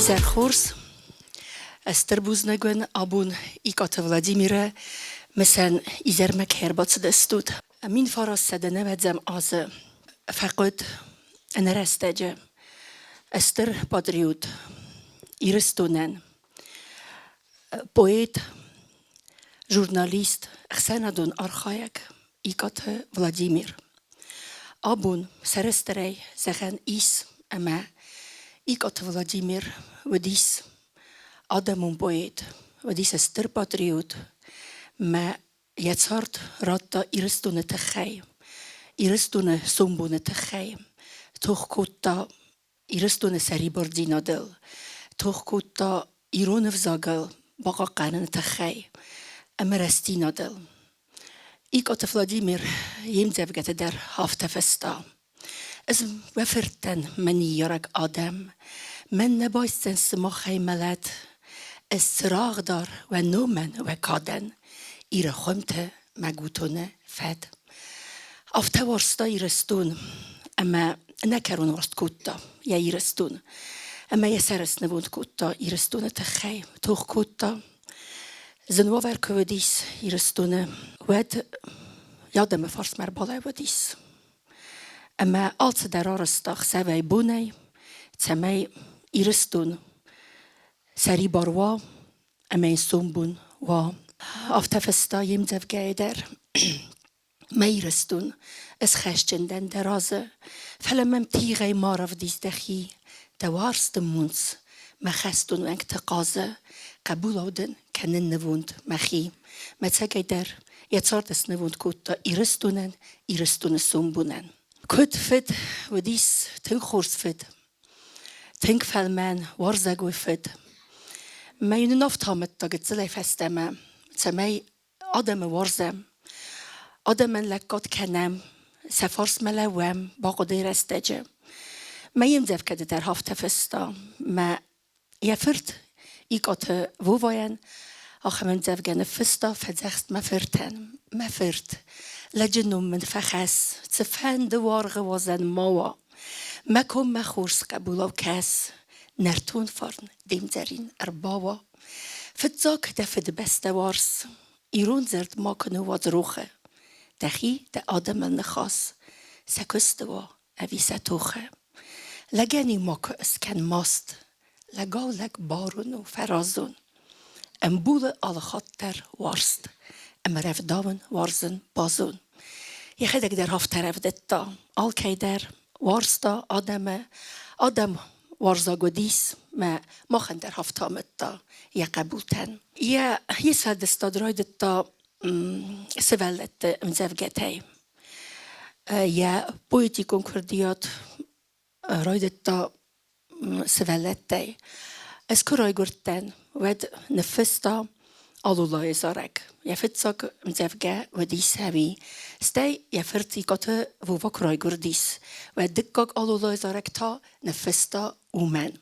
Изӕр хорз. Стыр бузныг уын абон Икъаты Владимиры мысӕн изӕрмӕ кӕй ӕрбацыдыстут. 1990 азы фӕхъуыд ӕнӕрӕстӕджы стыр патриот Ирыстонӕн, поэт, журналист, ӕхсӕнадон архайӕг Икъаты Владимир. Абон сӕрыстырӕй зӕгъӕн ис, ӕмӕ Икъаты Владимир уыдис адӕмон поэт, уыдис стыр патриот, мӕ йӕ цард радта Ирыстоны тыххӕй, Ирыстоны сомбоны тыххӕй, тох кодта Ирыстоны сӕрибардзинадыл, тох кодта ирон ӕвзагыл бахъахъхъӕныны тыххӕй ӕмӕ рӕстдзинадыл. Икъаты Владимир йе мдзӕвгӕты дӕр афтӕ фыста: Ӕз уӕ фырттӕн мӕ ныййарӕг адӕм, мӕн нӕ байсдзӕн сымахӕй мӕлӕт, ӕз цырагъдар уӕ номӕн, уӕ кадӕн, Иры хуымты мӕ гутоны фӕд. Афтӕ уарзта Ирыстон ӕмӕ ӕнӕкӕрон уарзт кодта йӕ Ирыстон ӕмӕ йӕ сӕр снывонд кодта Ирыстоны тыххӕй, тох кодта. Зын уавӕр куы уыдис Ирыстоны, уӕд йӕ адӕмы фарсмӕ ӕрбалӕууыдис. Ӕмӕ алцыдӕр арӕзта ӕхсӕвӕй-бонӕй, цӕмӕй Ирыстон сӕрибар уа ӕмӕ йын сомбон уа. Афтӕ фыста йе мдзӕвгӕйы дӕр. Мӕ Ирыстон, ӕз хӕсджын дӕн дӕ разы, фӕлӕ мӕм тигъӕй ма равдис дӕхи, дӕ уарзты монц мӕ хӕстон уӕнгты хъазы, хъӕбулау дын кӕнын нывонд мӕхи. Мӕ цӕгӕйдӕр йӕ цард снывонд кодта Ирыстонӕн, Ирыстоны сомбонӕн. Куыд фыд уыдис, тынг хорз фыд, тынг фӕлмӕн, уарзӕгой фыд. Мӕ йын афтӕ амыдта гыццылӕй фӕстӕмӕ, цӕмӕй адӕмы уарзӕм, адӕмӕн лӕггад кӕнӕм, сӕ фарсмӕ лӕууӕм бахъуыдыйы рӕстӕджы. Мӕ йе мдзӕвгӕты дӕр афтӕ фыста, мӕ йӕ фырт Икъаты Вовайӕн ахӕм ӕмдзӕвгӕ ныффыста фӕдзӕхст мӕ фыртӕн. Мӕ фырт, лӕджы ном мын фӕхӕсс, цыфӕнды уаргъы уадзӕн ма уа. Мӕ коммӕ хорз хъӕбулау кӕс, нӕртон фарн де мдзӕрин ӕрбауа. Фыццаг дӕ фыдыбӕстӕ уарз, ирон дзырд макуы ныууадз рохы. Дӕхи дӕ адӕмыл ныхас, сӕ куысты уа ӕви сӕ тохы. Лӕгӕн-иу макуы ыскӕн маст, лӕгау лӕг барон у, фӕразон. Ӕмбулы алыхатт дӕр уарзт ӕмӕ рӕвдауын уарзын базон. Йӕхӕдӕг дӕр афтӕ рӕвдыдта алкӕй дӕр, уарзта адӕмы, адӕм уарзаг уыдис мӕ махӕн дӕр афтӕ амыдта йӕ хъӕбултӕн. Йӕ сфӕлдыстад райдыдта сывӕллӕтты ӕмдзӕвгӕтӕй. Йӕ поэтикон курдиат райдыдта сывӕллӕттӕй. Ӕз куы райгуырдтӕн, уӕд ныффыста Алулайы зарӕг. Йӕ фыццаг ӕмдзӕвгӕ уыдис ӕви. Стӕй йӕ фырт Икъаты Вова куы райгуырдис, уӕд дыккаг Алулайы зарӕг та ныффыста уымӕн.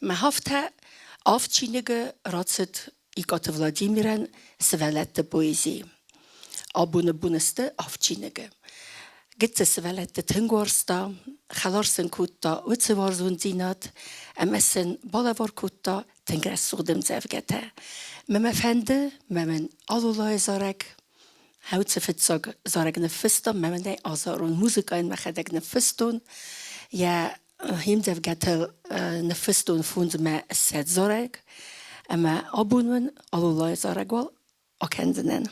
Мӕ афтӕ авд чиныгы рацыд Икъаты Владимирӕн сывӕллӕтты поэзи. Абоны бон сты авд чиныгы. Гыццыл сывӕллӕтты тынг уарзта, хӕлар сын кодта уыцы уарзондзинад ӕмӕ сын балӕвар кодта тынг рӕсугъд ӕмдзӕвгӕтӕ. Мӕ мӕ фӕнды, мӕ мын Алулайы зарӕг, уыцы фыццаг зарӕг ныффыстон, мӕ мын ӕй азарон музыкӕйӕн мӕхӕдӕг ныффыстон. Йӕ ӕмдзӕвгӕтыл ныффыстон фондзмӕ ссӕдз зарӕг, ӕмӕ абон уын Алулайы зарӕг уал акӕндзынӕн.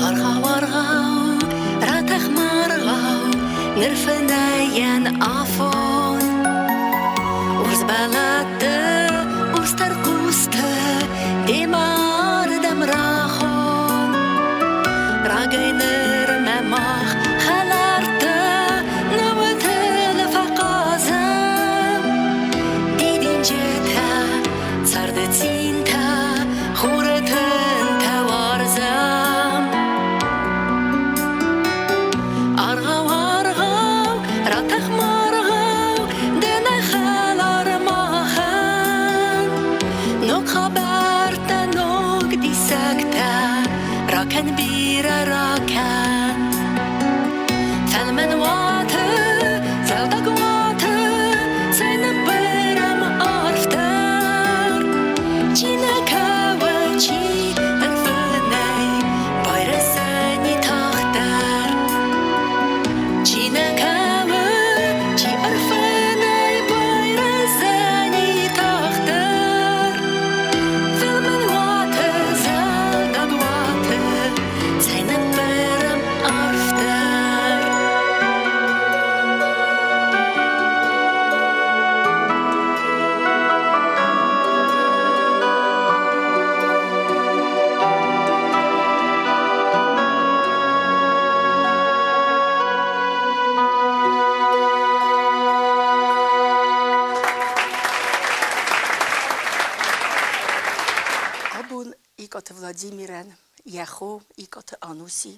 Аргъау, аргъау, ратӕх маргъау, ныр фынӕйӕн афон. Урс бӕлӕтты, урс тӕрхъусты демӕ ардӕм рахон. Рагӕй нырмӕ мах хӕлӕрттӕ науӕтыл фӕхъазӕм. Дидинджытӕ, царды цинтӕ, хуры тынтӕ уарзӕм. Аргъау, аргъау, ратӕх маргъау, ды нӕ хӕлар махӕн. Ног хабӕрттӕ, ног диссӕгтӕ, ракӕн бирӕ, ракӕн. Чи нӕ кӕуы, чи ӕрфӕнӕй байрӕздзӕни тагъддӕр. Фӕлмӕн уаты, зӕлдаг уаты, цӕй ныббарӕм арфдӕр. Абон Икъаты Владимирӕн йӕ хо Икъаты Ануси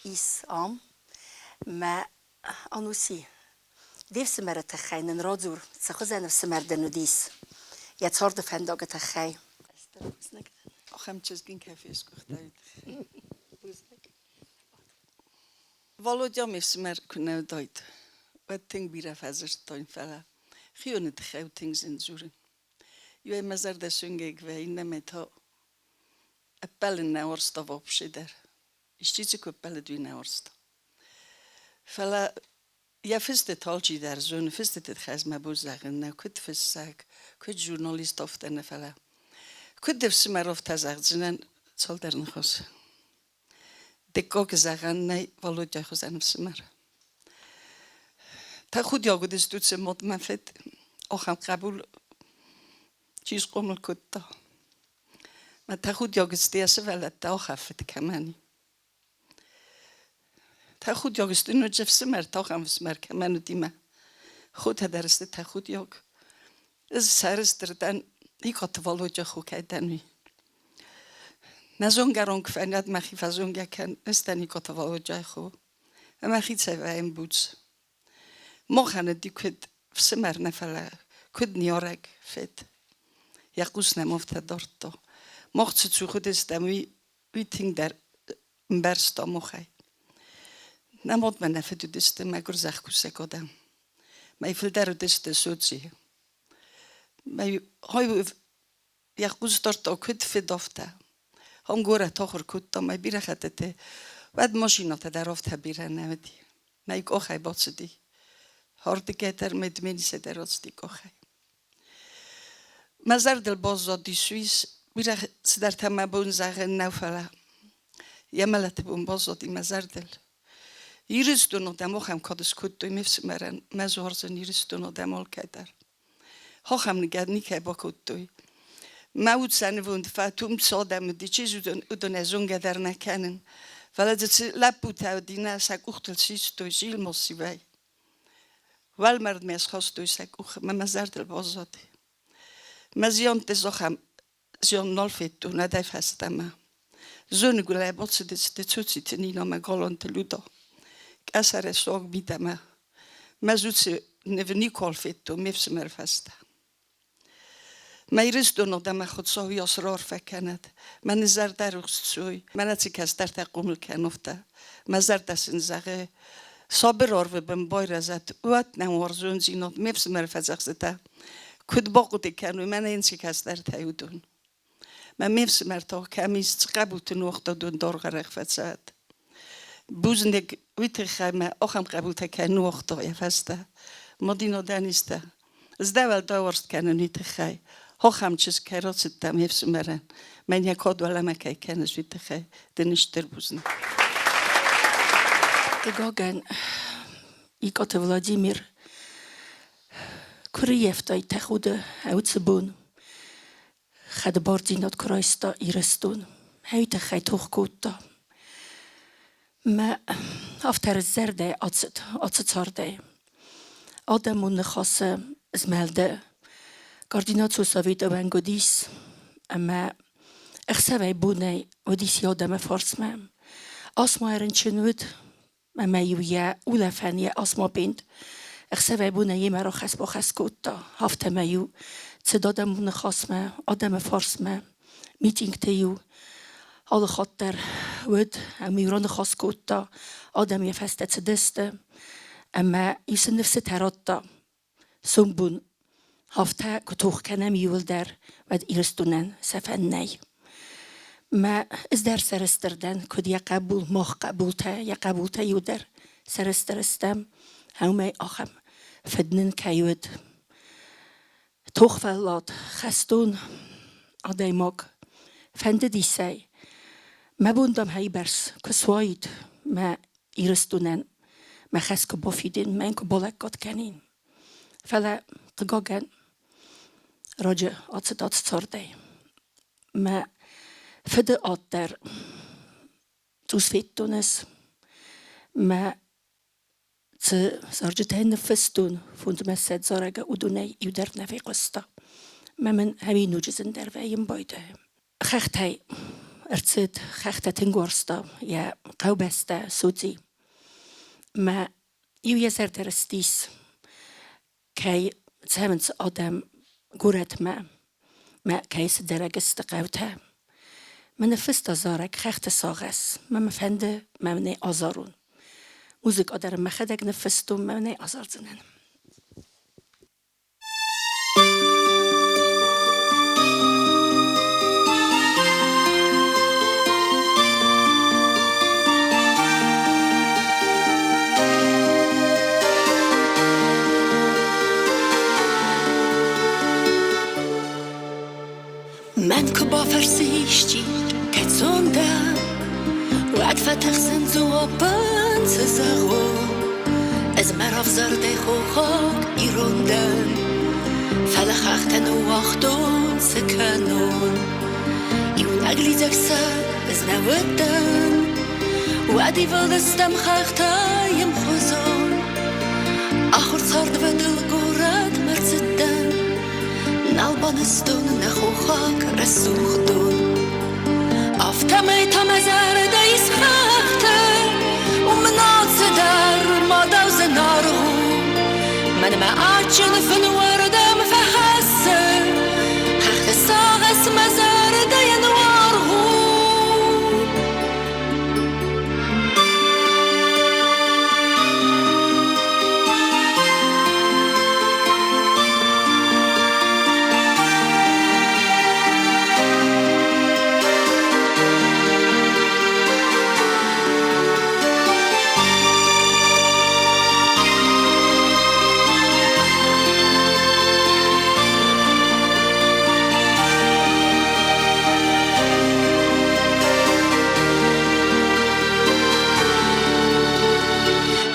ис ам. Мӕ Ануси, де фсымӕры тыххӕй нын радзур, цы хуызӕн ӕфсымӕр дын уыдис йӕ царды фӕндагы тыххӕй. Ахӕм чызг ын кӕй фесгуыхтаид. Володя ме фсымӕр куы нӕ уыдаид, уӕд тынг бирӕ фӕдзырдтон, фӕлӕ хионы тыххӕй у тынг зын дзурын. Иуӕй мӕ зӕрдӕ суынгӕг вӕййы, иннӕмӕй та ӕппӕлын нӕ уарзта вообще дӕр. Исчи дзы куы ӕппӕлыд, уый нӕ уарзта. Фӕлӕ йӕ фыстыты алчидӕр зоны, фыстыты хӕзмӕ буззӕгъын нӕ куыд фыссӕг, куыд журналист афтӕ нӕ, фӕлӕ куыд ӕфсымӕр, афтӕ зӕгъдзынӕн цалдӕр ныхасы. Дыккаг зӕгъӕн нӕй Володяй хуызӕн ӕфсымӕр. Тӕхудиаг уыдыстут цы мад мӕ фыд, ахӕм хъӕбул чи схъомыл кодта. Мӕ тӕхудиаг сты йӕ сывӕллӕттӕ ахӕм фыд кӕмӕн и. Тӕхудиаг сты ноджы ӕфсымӕртӕ ахӕм ӕфсымӕр кӕмӕн уыди мӕ хотӕ дӕр сты тӕхудиаг. Ӕз сӕрыстыр дӕн, Икъаты Володя хо кӕй дӕн, уый. Нӕ зонгӕрон куы фӕнад, мӕхи фӕзонгӕ кӕн, ӕз дӕн Икъаты Володяйы хо. Ӕмӕ хицӕй вӕййӕм буц. Махӕн уыди куыд фсымӕр нӕ, фӕлӕ куыд ниарӕг фыд. Йӕ хъус нӕм афтӕ дардта. Мах цы цух уыдыстӕм, уый, уый тынгдӕр ӕмбӕрста махӕй. Нӕ мадмӕ нӕ фыд уыдысты мӕгуыр зӕхкусӕг адӕм. Мӕй фылдӕр уыдысты Сочийы. Мӕ йӕ хъус дардта, куыд фыд, афтӕ. Ам горӕт ахуыр кодта, мӕ бирӕ хӕттыты. Уӕд машинӕтӕ дӕр афтӕ бирӕ нӕ уыди. Мӕ къухӕй бацыди. Ардыгӕй дӕр мӕ Дменисӕй дӕр ацыди къухӕй. Мӕ зӕрдыл баззадис уый, бирӕ цыдӕртӕ мӕ бон зӕгъын нӕу, фӕлӕ йӕ мӕлӕты бон баззади мӕ зӕрдыл. Ирыстоны адӕм ахӕм кад скодтой ме фсымӕрӕн, мӕ уарзын Ирыстоны адӕм алкӕддӕр. Ахӕм ныгӕд никӕй бакодтой. Мӕ уд сӕ нывонд фӕтум цы адӕм уыди, чи уыдон ӕз зонгӕ дӕр нӕ кӕнын. Фӕлӕ дзы цы лӕппутӕ уыди, нӕ сӕ къухтыл систой зилмоссивӕй. Уӕлмӕрдмӕ схастой сӕ къухы, мӕ мӕ зӕрдыл баззади. Мӕ зиӕнтты ахӕм зиан нал федтон уӕдӕй фӕстӕмӕ. Зоныгуылӕй бацыдысты Цоциты Нинамӕ Галанты Люда. Къӕсӕрӕй саг мидӕмӕ. Мӕ уыцы ныв никуал федтон ме фсымӕры фӕстӕ. Мӕ Ирыстоны адӕмӕн Хуыцау йас раарфӕ кӕнӕд, мӕ зӕрдӕрухс цой, мӕнӕ цы кӕстӕртӕ хъомыл кӕнуфтӕ. Мӕ зӕрдӕ сын зӕгъы, сабыр арвы бын байрӕзӕд, уӕд нӕм уарзондзинад ме фсымӕры фӕдзӕхстытӕ куыд бахъуыды кӕной, мӕнӕ йын цы кӕстӕртӕй уыдон. Мӕ ме фсымӕртӕ кӕм ис, цы хъӕбулты ныуагъта дон даргъ фӕцӕд. Бузныг уый тыххӕй мӕ ахӕм хъӕбултӕ кӕй ныуагъта йӕ фӕстӕ. Мадина Дӕнистӕ, ӕз дӕуӕл уарзт кӕнын уый тыххӕй. Ахӕм чызг кӕй рацыдтӕ ме фсымӕрӕн, мӕн йӕ кад уӕлӕмӕ кӕй кӕныс, уый тыххӕй дын стыр бузныг. Хъыгагӕн, Икъаты Владимир куы рыййӕфтай тӕхуды уыцы бон, хӕдбардзинад куы райста Ирыстон, уый тыххӕй тох кодта. Мӕ афтӕ зӕрдӕ ацыд ацы цардӕй. Адӕмон ныхасы змӕлды координацион советы уӕнг уыдис ӕмӕ ӕхсӕвӕй-бонӕй уыдис йӕ адӕмы фарсмӕ. Асмайы рынчын уыд, ӕмӕ-иу йӕ улӕфӕн йӕ асмапент ӕхсӕвӕй-бонӕй йемӕ рахӕц-бахӕц кодта. Афтӕмӕй-иу цыд адӕмон ныхасмӕ, адӕмы фарсмӕ, митингты-иу алы хатт дӕр уыд ӕмӕ-иу раныхас кодта, адӕм йӕ фӕстӕ цыдысты ӕмӕ-иу сын ныфсытӕ радта. Сомбон афтӕ куы тох кӕнӕм иуылдӕр, уӕд Ирыстонӕн сӕфӕн нӕй. Мӕ ӕз дӕр сӕрыстыр дӕн, куыд йӕ хъӕбул, мах хъӕбултӕ, йӕ хъӕбултӕ иу дӕр. Сӕрыстыр стӕм, ӕмӕ ахӕм фыд нын кӕй уыд. Тохвӕллад хӕстон адӕймаг фӕндыдис ӕй, мӕ бон дам хӕйбӕрц куы суаид мӕ Ирыстонӕн мӕ хӕс куы бафидин, мӕн куы балӕггад кӕнин. Фӕлӕ, хъыгагӕн, раджы ацыд ацы цардӕй. Мӕ фыды ад дӕр цъус федтон ӕз. Мӕ цы зарджытӕй ныффыстон, фондзмӕ зарӕгы уыдонӕй иу дӕр нӕ фехъуыста. Мӕ мын ӕви ноджы зындӕр вӕййын байдайы. Хӕхтӕй ӕрцыд, хӕхтӕ тынг уарзта, йӕ хъӕубӕстӕ Содзи. Мӕ иу йӕ зӕрдӕ рыстис, кӕй цӕуынц адӕм горӕтмӕ, мӕ кӕй цыдӕрӕг сты хъӕутӕ. Мӕ ныффыста зарӕг Хӕхты сагъӕс, мӕ мӕ фӕнды, мӕ мын азарон. Музыкӕ дӕр мӕхӕдӕг ныффыстон, мӕ мын ӕй азардзынӕн. Мӕн куы бафӕрсы исчи, кӕцон дӕ, уӕд фӕтӕхсын дзуаппӕн цы зӕгъон? Ӕз мӕ равзӕрдӕй хохаг ирон дӕн, фӕлӕ хӕхтӕ ныууагътон, цы кӕнон? Иунӕг лидзӕг сӕ ӕз нӕ уыдтӕн, уӕд ивылдыстӕм хӕхтӕй ӕмхуызон. Ахуыр цардвӕдыл горӕтмӕ рцыдтӕн, Нал банызтон нӕ хохаг рӕсугъд дон. Афтӕмӕй та мӕ зӕрдӕ ис хӕхты, Уым нал цыдӕр мадау зынаргъ у. Мӕнмӕ адджын фын уырдӕм фӕхӕссы, Хӕхты сагъӕс мӕ зӕрдӕйӕн уаргъ у.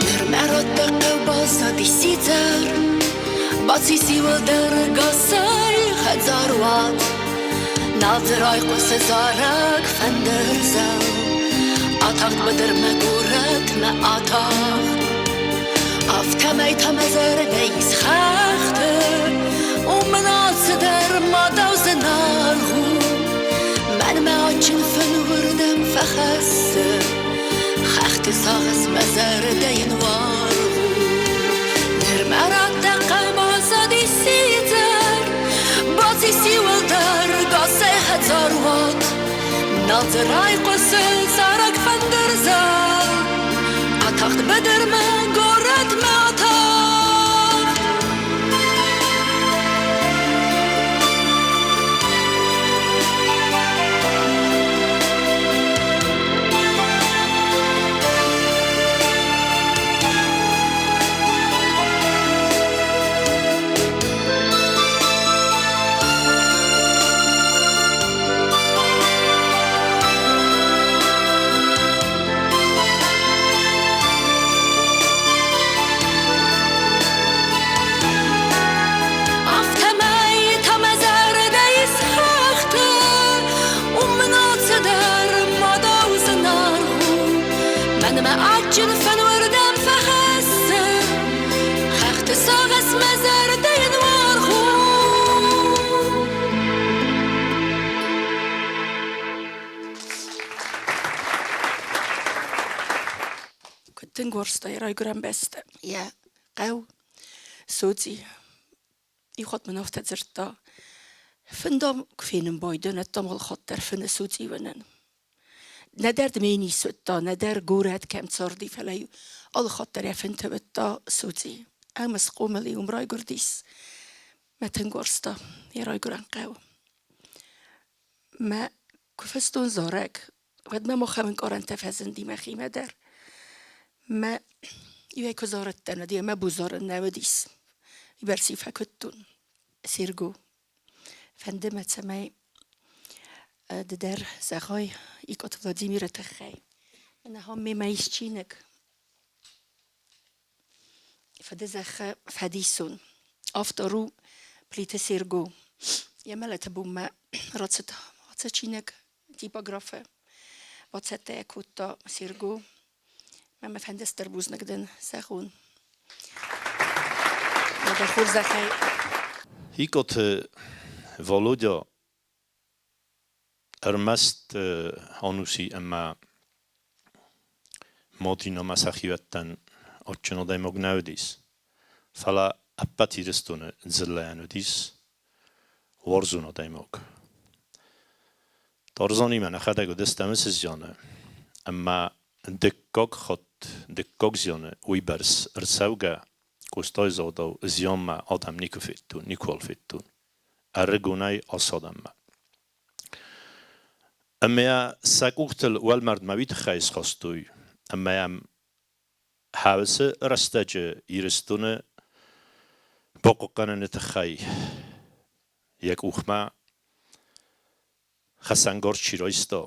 Нырмӕ радта хъӕубаззади сидзӕр, Бацис иуылдӕр гасӕй хӕдзаруат. Нал дзы райхъуысы зарӕг фӕндырдзау. Атагъд быдырмӕ горӕтмӕ атагъд. Афтӕмӕй та мӕ зӕрдӕ ис хӕхты, Уым мын алцыдӕр мадау зынаргъ у. Мӕнмӕ адджын фын уырдӕм фӕхӕссы, Хӕхты сагъӕс мӕ зӕрдӕйын уаргъ у. Нырмӕ радта хъӕбазади сидзӕр, Бацис иуылдӕр гасӕй хӕдзаруат. Нал дзы райхъуысы зарӕг фӕндырзӕл. Атахт быдырмӕ, горӕтмӕ атахт. Афтӕмӕй та мӕ зӕрдӕ ис хӕхты, уым ноцыдӕр мадау зынаргъ у. Мӕнмӕ адджын фӕнуырдӕм фӕхӕссы, хӕхты сагъӕс мӕ зӕрдӕйӕн уаргъ у. Куыд тынг уарзта йӕ райгуырӕн бӕстӕ, йӕ хъӕу Содзи. Иу хатт мын афтӕ дзырдта: Фын, дам, куы фенын байдайон, ӕддӕм алхатт дӕр фыны Содзи уынын. Нӕдӕр дын ӕй ницы уыдта, нӕдӕр горӕт кӕм царди, фӕлӕ-иу алыхатт дӕр йӕ фынты уыдта Содзи. Ӕмӕ схъомыл и, уым райгуырдис. Мӕ тынг уарзта йӕ райгуырӕн хъӕу. Мӕ куы фестон зарӕг, уӕд мӕм ахӕм ӕнкъарӕнтӕ фӕзынди мӕхимӕ дӕр. Мӕ иуӕй куы зарыдтӕн, уӕд мӕ бузарын нӕ уыдис. Уыйбӕрц фӕкуыдтон. Серго, фӕнды мӕ, цӕмӕй ды дӕр зӕгъай Икъоты Владимиры тыххӕй. Мӕнӕ ахӕм мемӕ ис чиныг. Фыдызӕххы фӕдисон. Автор у Плиты Серго. Йӕ мӕлӕты бонмӕ рацыд ацы чиныг типографы. Бацӕттӕ йӕ кодта Серго. Мӕ мӕ фӕнды стыр бузныг дын зӕгъон. Дӕ хорзӕхӕй. Икъоты Володя ӕрмӕст ӕнуси ӕмӕ моди номӕ сӕхиуӕттӕн адджын адӕймаг нӕ уыдис, фӕлӕ ӕппӕт Ирыстоны дзыллӕйӕн уыдис уарзон адӕймаг. Тарзанимӕ нӕхӕдӕг уыдыстӕм уыцы зианы, ӕмӕ дыккаг хатт, дыккаг зианы уыйбӕрц ӕрцӕугӕ Къостайы загъдау зианмӕ адӕм никуы федтон, никуал федтон. Ӕрыгонӕй ацы адӕммӕ. Ӕмӕ сӕ къухтыл уӕлмӕрдмӕ уый тыххӕй схастой, ӕмӕ йӕм хӕлцы рӕстӕджы Ирыстоны бахъахъхъӕныны тыххӕй йӕ къухмӕ хӕцӕнгарз чи райста,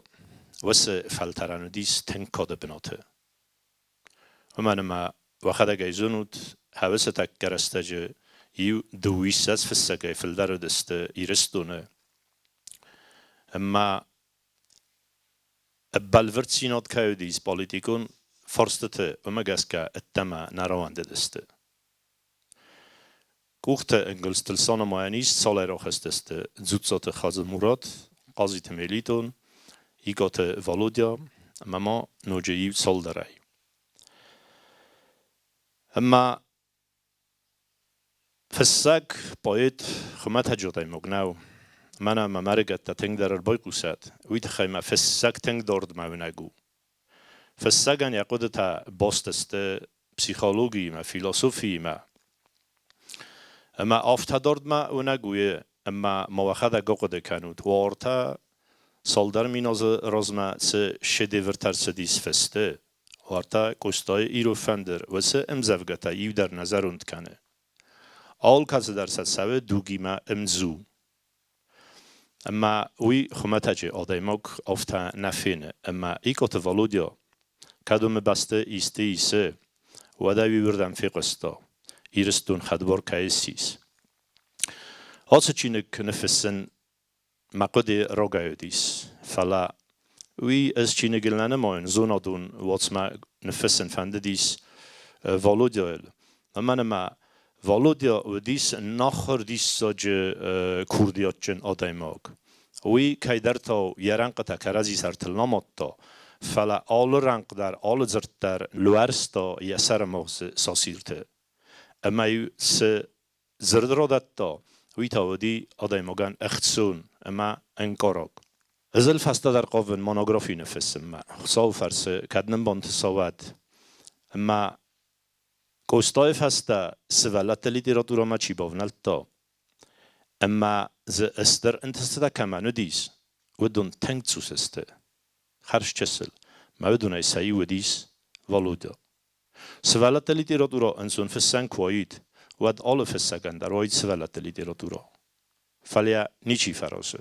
уыцы фӕлтӕрӕн уыдис тынг кады бынаты. Уымӕн ӕмӕ уӕхӕдӕг ӕй зонут, хӕлцы тӕккӕ рӕстӕджы иу дыууиссӕдз фыссӕгӕй фылдӕр уыдысты Ирыстоны. Ӕмӕ бӕлвырддзинад кӕй уыдис политикон фарстыты, уымӕ гӕсгӕ ӕддӕмӕ нӕ рауӕндыдысты. Къухты ӕнгуылдзтыл санамайӕн ис цалӕр ахӕстысты Дзуццаты Хадзы-Мурат, Хъазиты Мелитон, Икъаты Валодя ӕмӕ ма ноджы иу цалдӕрӕй. Ӕмӕ Фыссӕг, поэт хуымӕтӕджы адӕймаг нӕу. Мӕнӕ мӕм ӕрыгӕттӕ тынгдӕр ӕрбайхъусӕд, уый тыххӕй мӕ фыссӕг тынг дардмӕ уынӕг у. Фыссӕгӕн йӕ хъуыдытӕ баст сты психологиимӕ, философиимӕ. Ӕмӕ афтӕ дардмӕ уынӕг у, ӕмӕ ма уӕхӕдӕг ахъуыды кӕнут, уартӕ цалдӕр мин азы размӕ цы шедевртӕ рцыдис фысты, Уартӕ Къостайы Ирон фӕндыр уыцы ӕмдзӕвгӕтӕ иу дӕр нӕ зӕронд кӕны. Алкӕцыдӕр сӕ цӕуы дугимӕ ӕмдзу. Ӕмӕ уый хуымӕтӕджы адӕймаг афтӕ нӕ фены, ӕмӕ Икъоты Валодя кӕд уымы бӕсты исты исы, уӕд ӕй уыйырдӕм фехъуыста, Ирыстон хӕдбар кӕй ссис. Ацы чиныг ныффыссын Мӕ хъуыды рогӕй уыдис, фӕлӕ уый ӕз чиныгыл нӕ нымайын, зонадон уацмӕ ныффыссын фӕндыдис Валодяйыл. Уымӕн ӕмӕ Валодя уыдис нахуыр диссаджы курдиатджын адӕймаг. Уый кӕйдӕртау йӕ рӕнхъытӕ кӕрӕдзи сӕртыл намадта, фӕлӕ алы рӕнхъ дӕр, алы дзырд дӕр луӕрста йӕ сӕрымагъзы сасирты. Ӕмӕ-иу цы Дзырд родӕтта, уый та уыди адӕймагӕн ӕхцон ӕмӕ ӕнкъараг. Ӕз ыл фӕстӕдӕр хъавын монографи ныффыссынмӕ, Хуыцауы фӕрцы, кӕд нын бантыса, уӕд. Ӕмӕ Къостайы фӕстӕ сывӕллӕтты литературӕмӕ чи бавнӕлдта ӕмӕ дзы стыр ӕнтыстытӕ кӕмӕн уыдис, уыдон тынг цъус сты, хӕрзчысыл. Мӕ уыдонӕй сӕ иу уыдис Валодя. Сывӕллӕтты литературӕ ӕнцон фыссӕн куы уаид, уӕд алы фыссӕгӕн дӕр уаид сывӕллӕтты литературӕ. Фӕлӕ ничи фӕразы.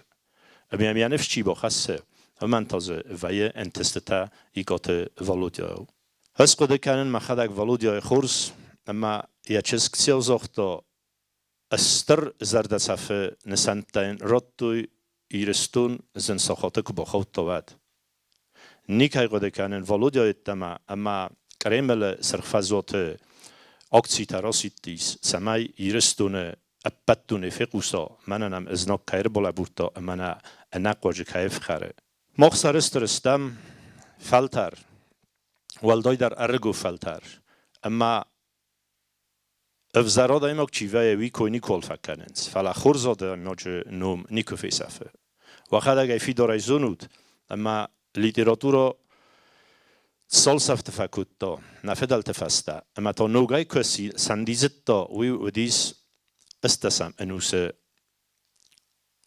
Ӕмӕ йӕм йӕ ныфс чи бахӕссы, уымӕн та дзы вӕййы ӕнтыстытӕ Икъаты Валодяйыл. Ӕз хъуыды кӕнын мӕхӕдӕг Валодяйы хорз, ӕмӕ йӕ чызг Цео загъта, стыр зӕрдӕцӕфы нысӕнттӕ йын радтой Ирыстон зын сахаты куы бахаудта, уӕд. Никӕй хъуыды кӕнын Володя йеддӕмӕ ӕмӕ Кремлы Сырх фӕзуаты акцитӕ расидтис, цӕмӕй Ирыстоны ӕппӕт дуне фехъуса, мӕнӕн ӕм знаг кӕй ӕрбалӕбурдта ӕмӕ нӕ ӕнӕхъуаджы кӕй ӕфхӕры. Мах сӕрыстыр стӕм фӕлтӕр, уӕлдайдӕр ӕрыгон фӕлтӕр, ӕмӕ ӕвзӕр адӕймаг чи вӕййы, уый кой никуал фӕкӕнынц, фӕлӕ хорз адӕймаджы ном никуы фесӕфы. Уӕхӕдӕг ӕй фидарӕй зонут, ӕмӕ литературӕ цалцӕфты фӕкодта нӕ фыдӕлты фӕстӕ, ӕмӕ та ногӕй куы сӕндидзыдта, уый уыдис ӕстдӕсӕм ӕнусы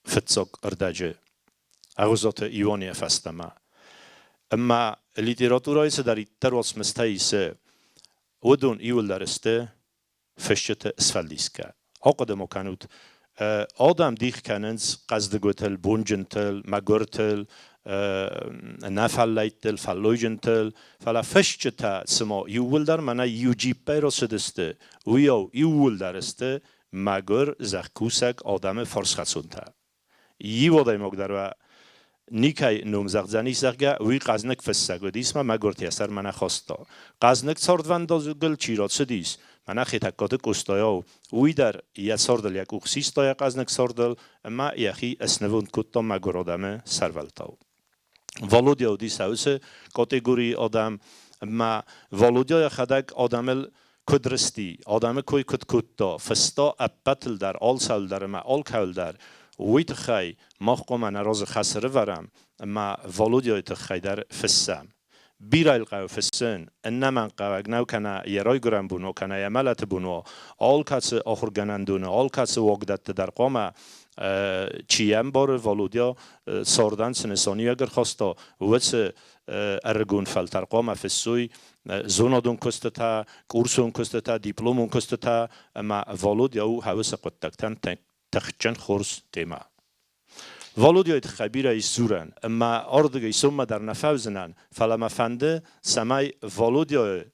фыццаг ӕрдӕджы Ӕгъуызаты Ионийӕ фӕстӕмӕ. Ӕмӕ литературӕйы цыдӕриддӕр уацмыстӕ исы, Уыдон иуылдӕр сты фысджыты сфӕлдисгӕ. Ахъуыды ма кӕнут, адӕм дих кӕнынц хъӕздыгуытыл, бонджынтыл, мӕгуыртыл, нӕ фӕллӕйттыл, фӕллойджынтыл, фӕлӕ фысджытӕ цыма иууылдӕр мӕнӕ иу джиппӕй рацыдысты, уыйау иууылдӕр сты мӕгуыр зӕхкусӕг адӕмы фарсхӕцонтӕ. Иу адӕймаг дӕр уӕ никӕй ном зӕгъдзӕнис, зӕгъгӕ, уый хъӕзныг фыссӕг уыдис мӕ мӕгуырт йӕ сӕрмӕ нӕ хаста. Хъӕзныг цардвӕндагыл чи рацыдис, мӕнӕ Хетӕгкаты Къостайау, уый дӕр йӕ цардыл йӕ къух систа йӕ хъӕзныг цардыл ӕмӕ йӕхи снывонд кодта мӕгуыр адӕмы сӕрвӕлтау. Володя уыдис уыцы категорийы адӕм, ӕмӕ Володя йӕхӕдӕг адӕмыл куыд рысти, адӕмы кой куыд кодта, фыста ӕппӕтыл дӕр, алцӕуыл дӕр ӕмӕ алкӕуыл дӕр, уый тыххӕй мах хъуамӕ нӕ разы хӕс ӕрывӕрӕм ӕмӕ Володяйы тыххӕй дӕр фыссӕм. Бирӕ йыл хъӕуы фыссын, ӕнӕмӕнгхъӕуӕг нӕу кӕнӕ йӕ райгуырӕн бон уа, кӕнӕ йӕ мӕлӕты бон уа, алкӕцы ахуыргӕнӕндоны, алкӕцы уагдӕтты дӕр хъуамӕ чи йӕ ӕмбары, Володя цардӕн цы нысаниуӕг ӕрхаста, уыцы ӕрыгон фӕлтӕр хъуамӕ фыссой зонадон куыстытӕ, курсон куыстытӕ, дипломон куыстытӕ ӕмӕ Володя у уыцы хъуыддӕгтӕн тыхджын хорз темӕ. Володяйы тыххӕй бирӕ ис дзурӕн, ӕмӕ ардыгӕй соммӕ дӕр нӕ фӕуыдзынӕн, фӕлӕ мӕ фӕнды, цӕмӕй Володяйы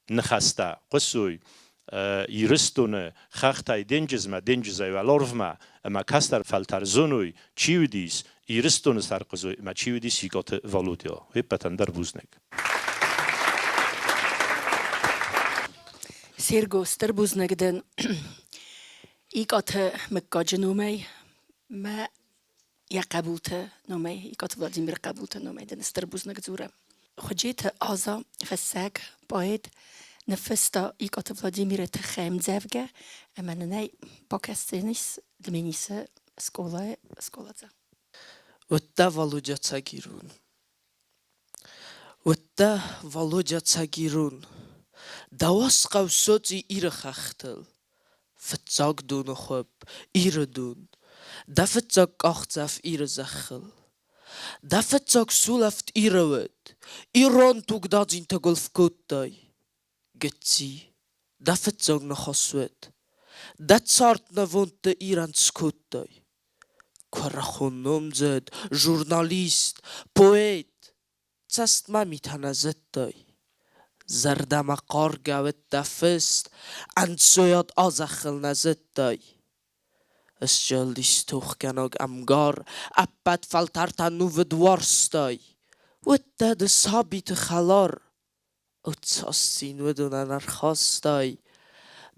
ныхӕстӕ хъуысой Ирыстоны хӕхтӕй денджызмӕ, денджызӕй уӕларвмӕ, ӕмӕ кӕстӕр фӕлтӕр зоной, чи уыдис Ирыстоны сӕрхъызой ӕмӕ чи уыдис Икъаты Володя. Уе ппӕтӕн дӕр бузныг. Серго, стыр бузныг дын Икъаты мыггаджы номӕй мӕ йӕ хъӕбулты номӕй, Икъаты Владимиры хъӕбулты номӕй дын стыр бузныг дзурӕм. Хуыджеты Аза, фыссӕг, поэт, ныффыста Икъаты Владимиры тыххӕй ӕмдзӕвгӕ ӕмӕ нын ӕй бакӕсдзӕнис Дменисы скъолайы скъоладзау. Уыдта Володя Цагирун. Уыдта Володя Цагирун. Дӕуӕс хъӕу соцъи Иры хӕхтыл. Фыццаг доны хуыпп, Иры дон. Дӕ фыццаг къахдзӕф Иры зӕххыл. Дӕ фыццаг сулӕфт Иры уыд, Ирон тугдадзинтӕ гуылф кодтай. Гыцци, дӕ фыццаг ныхас уӕд, Дӕ цард нывондты Ирӕн скодтай. Куырыхон номдзыд, журналист, поэт, цӕстмӕ митӕ нӕ зыдтай. Зӕрдӕмӕ хъаргӕ уыд дӕ фыст, ӕнцойад а зӕххыл нӕ зыдтай. Ысзылдис тохгӕнӕг ӕмгар, ӕппӕт фӕлтӕртӕ нувыд уарзтай. Уыдтӕ ды сабиты хӕлар, Цас цин уыдонӕн ӕрхастай!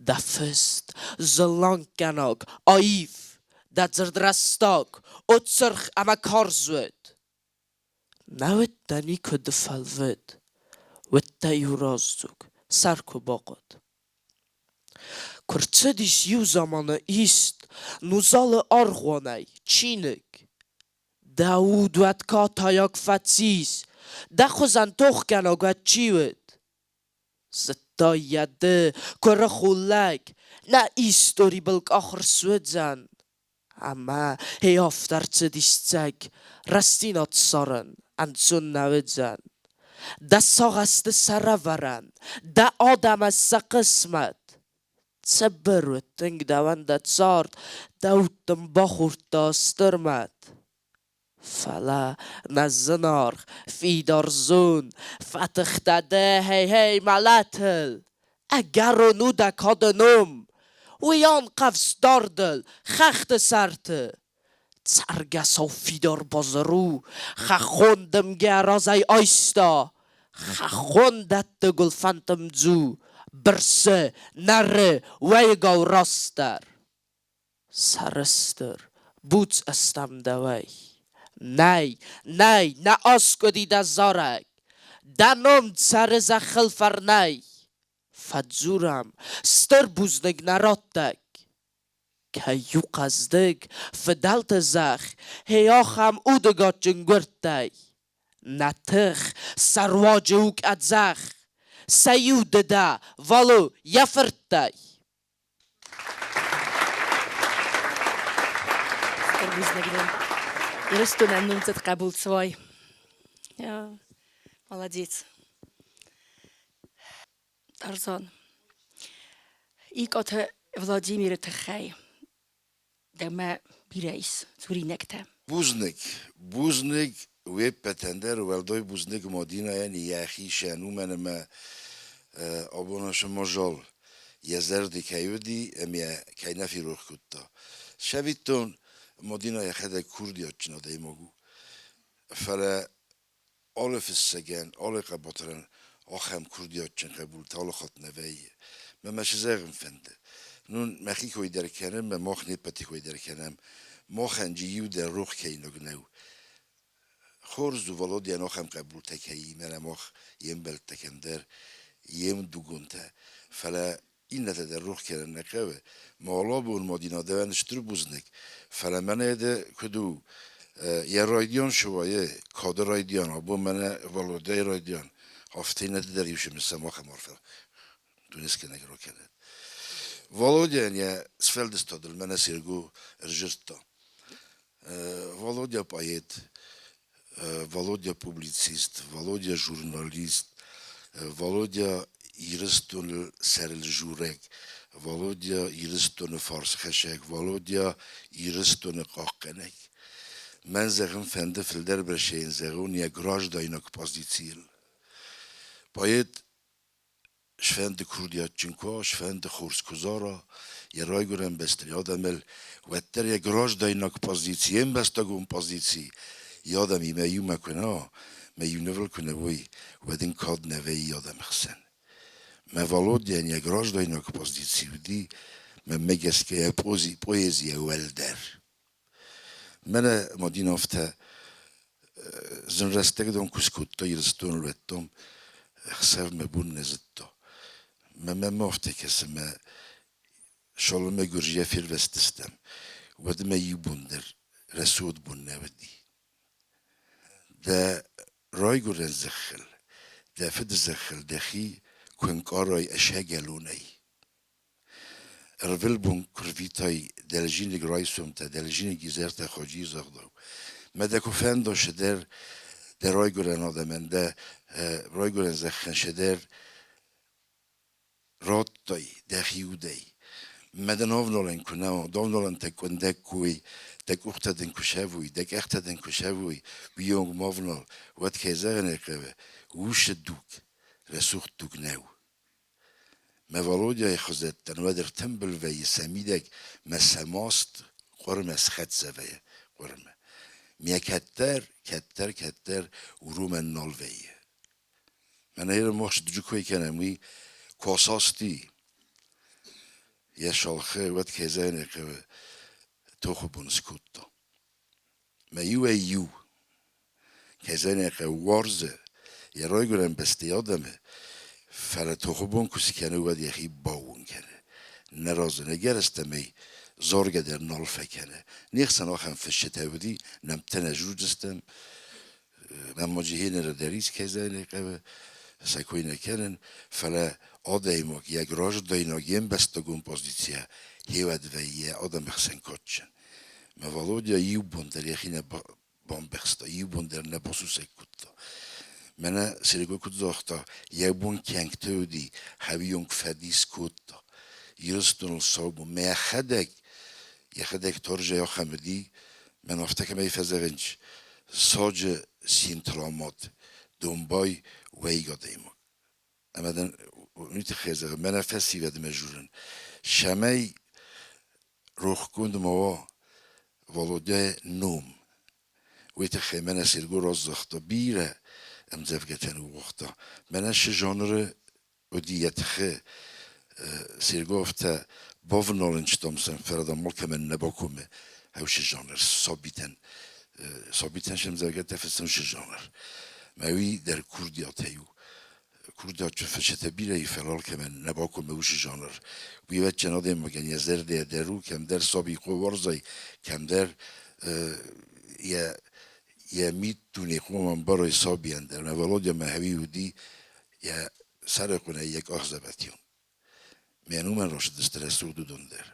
Дӕ фыст, зыланггӕнаг, аив, дӕ дзырд рӕстаг, о цыргъ ӕмӕ карз уыд. Нӕ уыдтӕ никуы ды фӕлвыд, уыдтӕ-иу раздзог, сӕр куы бахъуыд. Куы рцыдис иу заманы ист Нузалы аргъуанӕй чиныг, Дӕ уд уӕд катайаг фӕцис, дӕ хуызӕн тохгӕнӕг уӕд чи уыд? Зыдтай йӕ ды, куырыхон лӕг, нӕ истори былкъахыр суыдзӕн. Ӕмӕ хи афтӕ рцыдис цӕг, рӕстдзинад ссарын ӕнцон нӕ уыдзӕн. Дӕ сагъӕсты сӕрӕвӕрӕн, дӕ адӕмӕн сӕ хъысмӕт. Цыбыр уыд тынг дӕуӕн дӕ цард, дӕ уд дын бахордта стыр мӕт. Фӕлӕ, мӕ зынаргъ, фидар зон, фӕтыхтӕ дӕ хей-хей мӕлӕтыл. Ӕгӕрон у дӕ кады ном, уый анхъӕвзт дардыл, хӕхты сӕрты. Цӕргӕсау фидар базыр у, хӕххон дымгӕ разӕй айста. Хӕххон дӕтты гуылфӕнты мдзу, бырсы, нӕры, уӕйыгау растдӕр. Сӕрыстыр, буц ыстӕм дӕуӕй. Нӕй, нӕй, нӕ аскъуыди дӕ зарӕг, Дӕ ном цӕры зӕххыл фӕрнӕй. Фӕдзурӕм, стыр бузныг нӕ раттӕг. Кӕй у хъӕздыг фыдӕлты зӕхх, гье ахӕм удыгадджын гуырдтӕй. Нӕ тых сӕ руаджы у къӕдзӕх, сӕ иу ды дӕ, Вало, йӕ фырттӕй. Стыр бузныг дын. Ирыстонӕн номдзыд хъӕбул суай. Молодец. Тарзан. Икъаты Владимиры тыххӕй дӕмӕ бирӕ ис дзуринӕгтӕ. Бузныг, бузныг уе ппӕтӕн дӕр, уӕлдай бузныг Мадинӕйӕн йӕхицӕн, уымӕн ӕмӕ абон ацы мадзал йӕ зӕрды кӕй уыди ӕмӕ кӕй нӕ ферох кодта. Цӕвиттон, Мадинӕ йӕхӕдӕг курдиатджын адӕймаг у, фӕлӕ алы фыссӕгӕн, алы хъӕбатырӕн ахӕм курдиатджын хъӕбултӕ алы хатт нӕ вӕййы. Мӕ мӕ цы зӕгъын фӕнды? Нун мӕхи кой дӕр кӕнӕм, мӕ мах не ппӕты кой дӕр кӕнӕм. Махӕн джи иу дӕр рох кӕйнаг нӕу. Хорз у Володян ахӕм хъӕбултӕ кӕй и, мӕнӕ мах йе мбӕлттӕ кӕмдӕр, йе мдугонтӕ. Фӕлӕ иннӕтӕ дӕр рох кӕнын нӕ хъӕуы. Ма алабон Мадинӕ дӕуӕн стыр бузныг, фӕлӕ мӕнӕ ды куыд у, йӕ райдиан цы вӕййы, кады райдиан, абон мӕнӕ Володяйы райдиан, афтӕ иннӕты дӕр иу сымысӕм ахӕм арфӕ дунескӕнӕг ракӕнӕд. Володяйӕн йӕ сфӕлдыстадыл мӕнӕ Серго ӕрзырдта. Володя поэт, Володя публицист, Володя журналист, Володя Ирыстоны сӕрылжурӕг, Володя Ирыстоны фарсхӕсӕг, Володя Ирыстоны хъахъхъӕнӕг. Мӕн зӕгъын фӕнды фылдӕр бӕрцӕй зӕгъон йӕ граждайнаг позицийыл. Поэт Сфӕнды курдиатджын куы уа, сфӕнды хорз куы зара йӕ райгуырӕн бӕстӕйы адӕмыл, уӕддӕр йӕ граждайнаг позици, йе мбӕстагон позици йӕ адӕмимӕ иумӕ куы нӕ уа, мӕ иу нывыл куы нӕ уой, уӕд ын кад нӕ вӕййы адӕмы хсӕн. Мӕ Валодяйӕн йӕ граждайнаг позици уыди, мӕнмӕ гӕсгӕ йӕ поэзийӕ уӕлдӕр. Мӕнӕ Мадинӕ афтӕ зын рӕстӕг дон куы скодта Ирыстоны уӕддон ӕхсӕв мӕ бон нӕ зыдта. Мӕ мӕм афтӕ кӕсы, мӕ Соломӕ Гуырджийӕ фервӕзтыстӕм, уӕд мӕ иу бон дӕр рӕсугъд бон нӕ уыди. Дӕ райгуырӕн зӕххыл, дӕ фыды зӕххыл дӕхи куы ӕнкъарай ӕсӕгӕлонӕй, Ӕрвылбон куы рвитай дӕлзиныг райсомтӕ, дӕлзиныг изӕртӕ Ходжийы загъдау, мӕ дӕ куы фӕнда седӕр дӕ райгуырӕн адӕмӕн, дӕ райгуырӕн зӕххӕн седӕр радтай дӕхи удӕй. Мӕ дын авналӕн куы нӕ уа, давналӕнтӕ къуындӕг куы уой, дӕ къухтӕ дын куы сӕвой, дӕ къӕхтӕ дын куы сӕвой, уыйонг ма внал, уӕд кӕй зӕгъын ӕй хъӕуы, усы дуг рӕсугъд дуг нӕу. Мӕ Валодяйы хуызӕттӕн уӕд ӕртымбыл вӕййы сӕ мидӕг мӕ сӕ маст хъуырмӕ схӕццӕ вӕййы хъуырмӕ. Мӕ кӕддӕр, кӕддӕр, кӕддӕр уромӕн нал вӕййы. Мӕнӕ Иры дуджы кой кӕнӕм, уый куы асасти йӕ салхы, уӕд кӕй зӕгъын ӕй хъӕуы, тохы бон скодта. Мӕ иуӕй-иу, кӕй зӕгъын ӕй хъӕуы, уарзы йӕ райгуырӕн бӕстӕйы адӕмы, фӕлӕ тохы бон куы скӕны, уӕд йӕхи баууон кӕны. Нӕ разы ӕгӕрыстӕмӕй заргӕ дӕр нал фӕкӕны. Не хсӕн ахӕм фысджытӕ уыди, нӕмттӕ нӕ зурдзыстӕм, Мӕ дӕр ис, кӕй зӕгъын ӕй хъӕуы, сӕ кой нӕ кӕнын, фӕлӕ адӕймаг йӕ граждайнаг, йе мбӕстагон позицийӕ хевӕд вӕййы адӕмы хсӕн кадджын. Мӕ Валодя иу бон дӕр йӕхи нӕ бамбӕхста, иу бон дӕр нӕ басусӕг кодта. Мӕнӕ Серго куыд загъта, йӕ бон кӕнгтӕ уыди, хӕвийонг фӕдис кодта. Ирыстоныл саубон. Мӕхӕдӕг, йӕхӕдӕг торзӕй ахӕм уыди, мӕн афтӕ кӕмӕй фӕзӕгъынц, саджы синтрамад домбай уӕйыг адӕймаг. Ӕмӕ дын уый тыххӕй зӕгъын, мӕнӕ фӕсивӕдмӕ журын, цӕмӕй рохгонд ма уа Володяйы ном. Уый тыххӕй мӕнӕ Серго разагъта бирӕ ӕмдзӕвгӕтӕ ныууагъта. Мӕнӕ цы жанры уыди йӕ тыхы Серго афтӕ бавналын читамсӕн фӕлӕ алкӕмӕн нӕ бакомы хӕусы жанр сабитӕн сабитӕн се мдзӕвгӕтӕ фыссын сы жанр. Мӕ уый дӕр курдиатӕй у. Курдиатджын фысджытӕ бирӕ и, фӕлӕ алкӕмӕн нӕ бакомы уыцы жанр. Уый ӕвӕццӕгӕн адӕймагӕн йӕ зӕрдӕйӕ дӕр у, кӕмдӕр саби хъуы кӕмдӕр йӕ йӕ миддуне хъуамӕ ӕмбарой сабийӕн дӕр. Мӕ Володя мӕ хӕуи уыди йӕ сӕрыхъуынӕй йӕ къахдзӕбӕтион. Мӕн уымӕн рацыдысты рӕсугъд уыдон дӕр.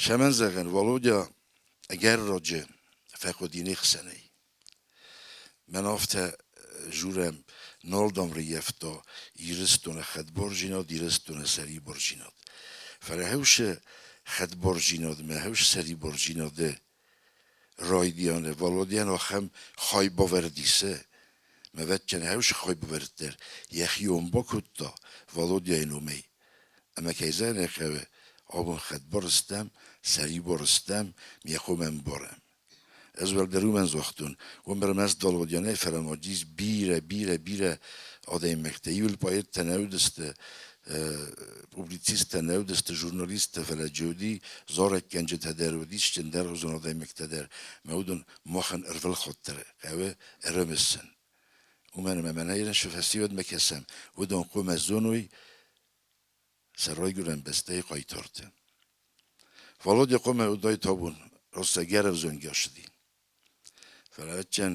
Цӕмӕн зӕгъӕн, Володя ӕгӕр раджы фӕхъуыди не хсӕнӕй. Мӕн афтӕ журӕм. Нал дам рыййӕфта Ирыстоны хӕдбардзинад, Ирыстоны сӕрибардзинад. Фӕлӕ хӕусы хӕдбардзинадмӕ, хӕусы сӕрибардзинады райдианы Валодян ахӕм хайбавӕрд исы, мӕ ӕвӕццӕгӕн, хайбавӕрд дӕр йӕхион бакодта Валодяйы номӕй. Ӕмӕ кӕй зӕгъын ӕй хъӕуы, абон хӕдбар стӕм, сӕрибар стӕм, ме хъомӕ ӕмбарӕм. Ӕз уӕлдӕр уымӕн загътон, уым ӕрмӕст Валодя нӕ фӕлӕ ма уыдис бирӕ, бирӕ, бирӕ адӕймӕгтӕ. Иуыл поэттӕ нӕ уыдысты, публицисттӕ нӕ уыдысты, журналисттӕ, фӕлӕ Джоди зарӕггӕнджытӕ дӕр уыдис, ӕндӕргъуызон адӕймӕгтӕ дӕр. Мӕ уыдон махӕн ӕрвылхатт дӕр хъӕуы ӕрымысын. Уымӕн ӕмӕ мӕнӕ ирон фӕсивӕдмӕ кӕсӕм, уыдон хъуамӕ зоной сӕ райгуырӕн бӕстӕйы хъайтарты. Володя хъуамӕ уыдаид абон раст ӕвзонг ссыди. Фӕлӕ ӕвӕццӕгӕн,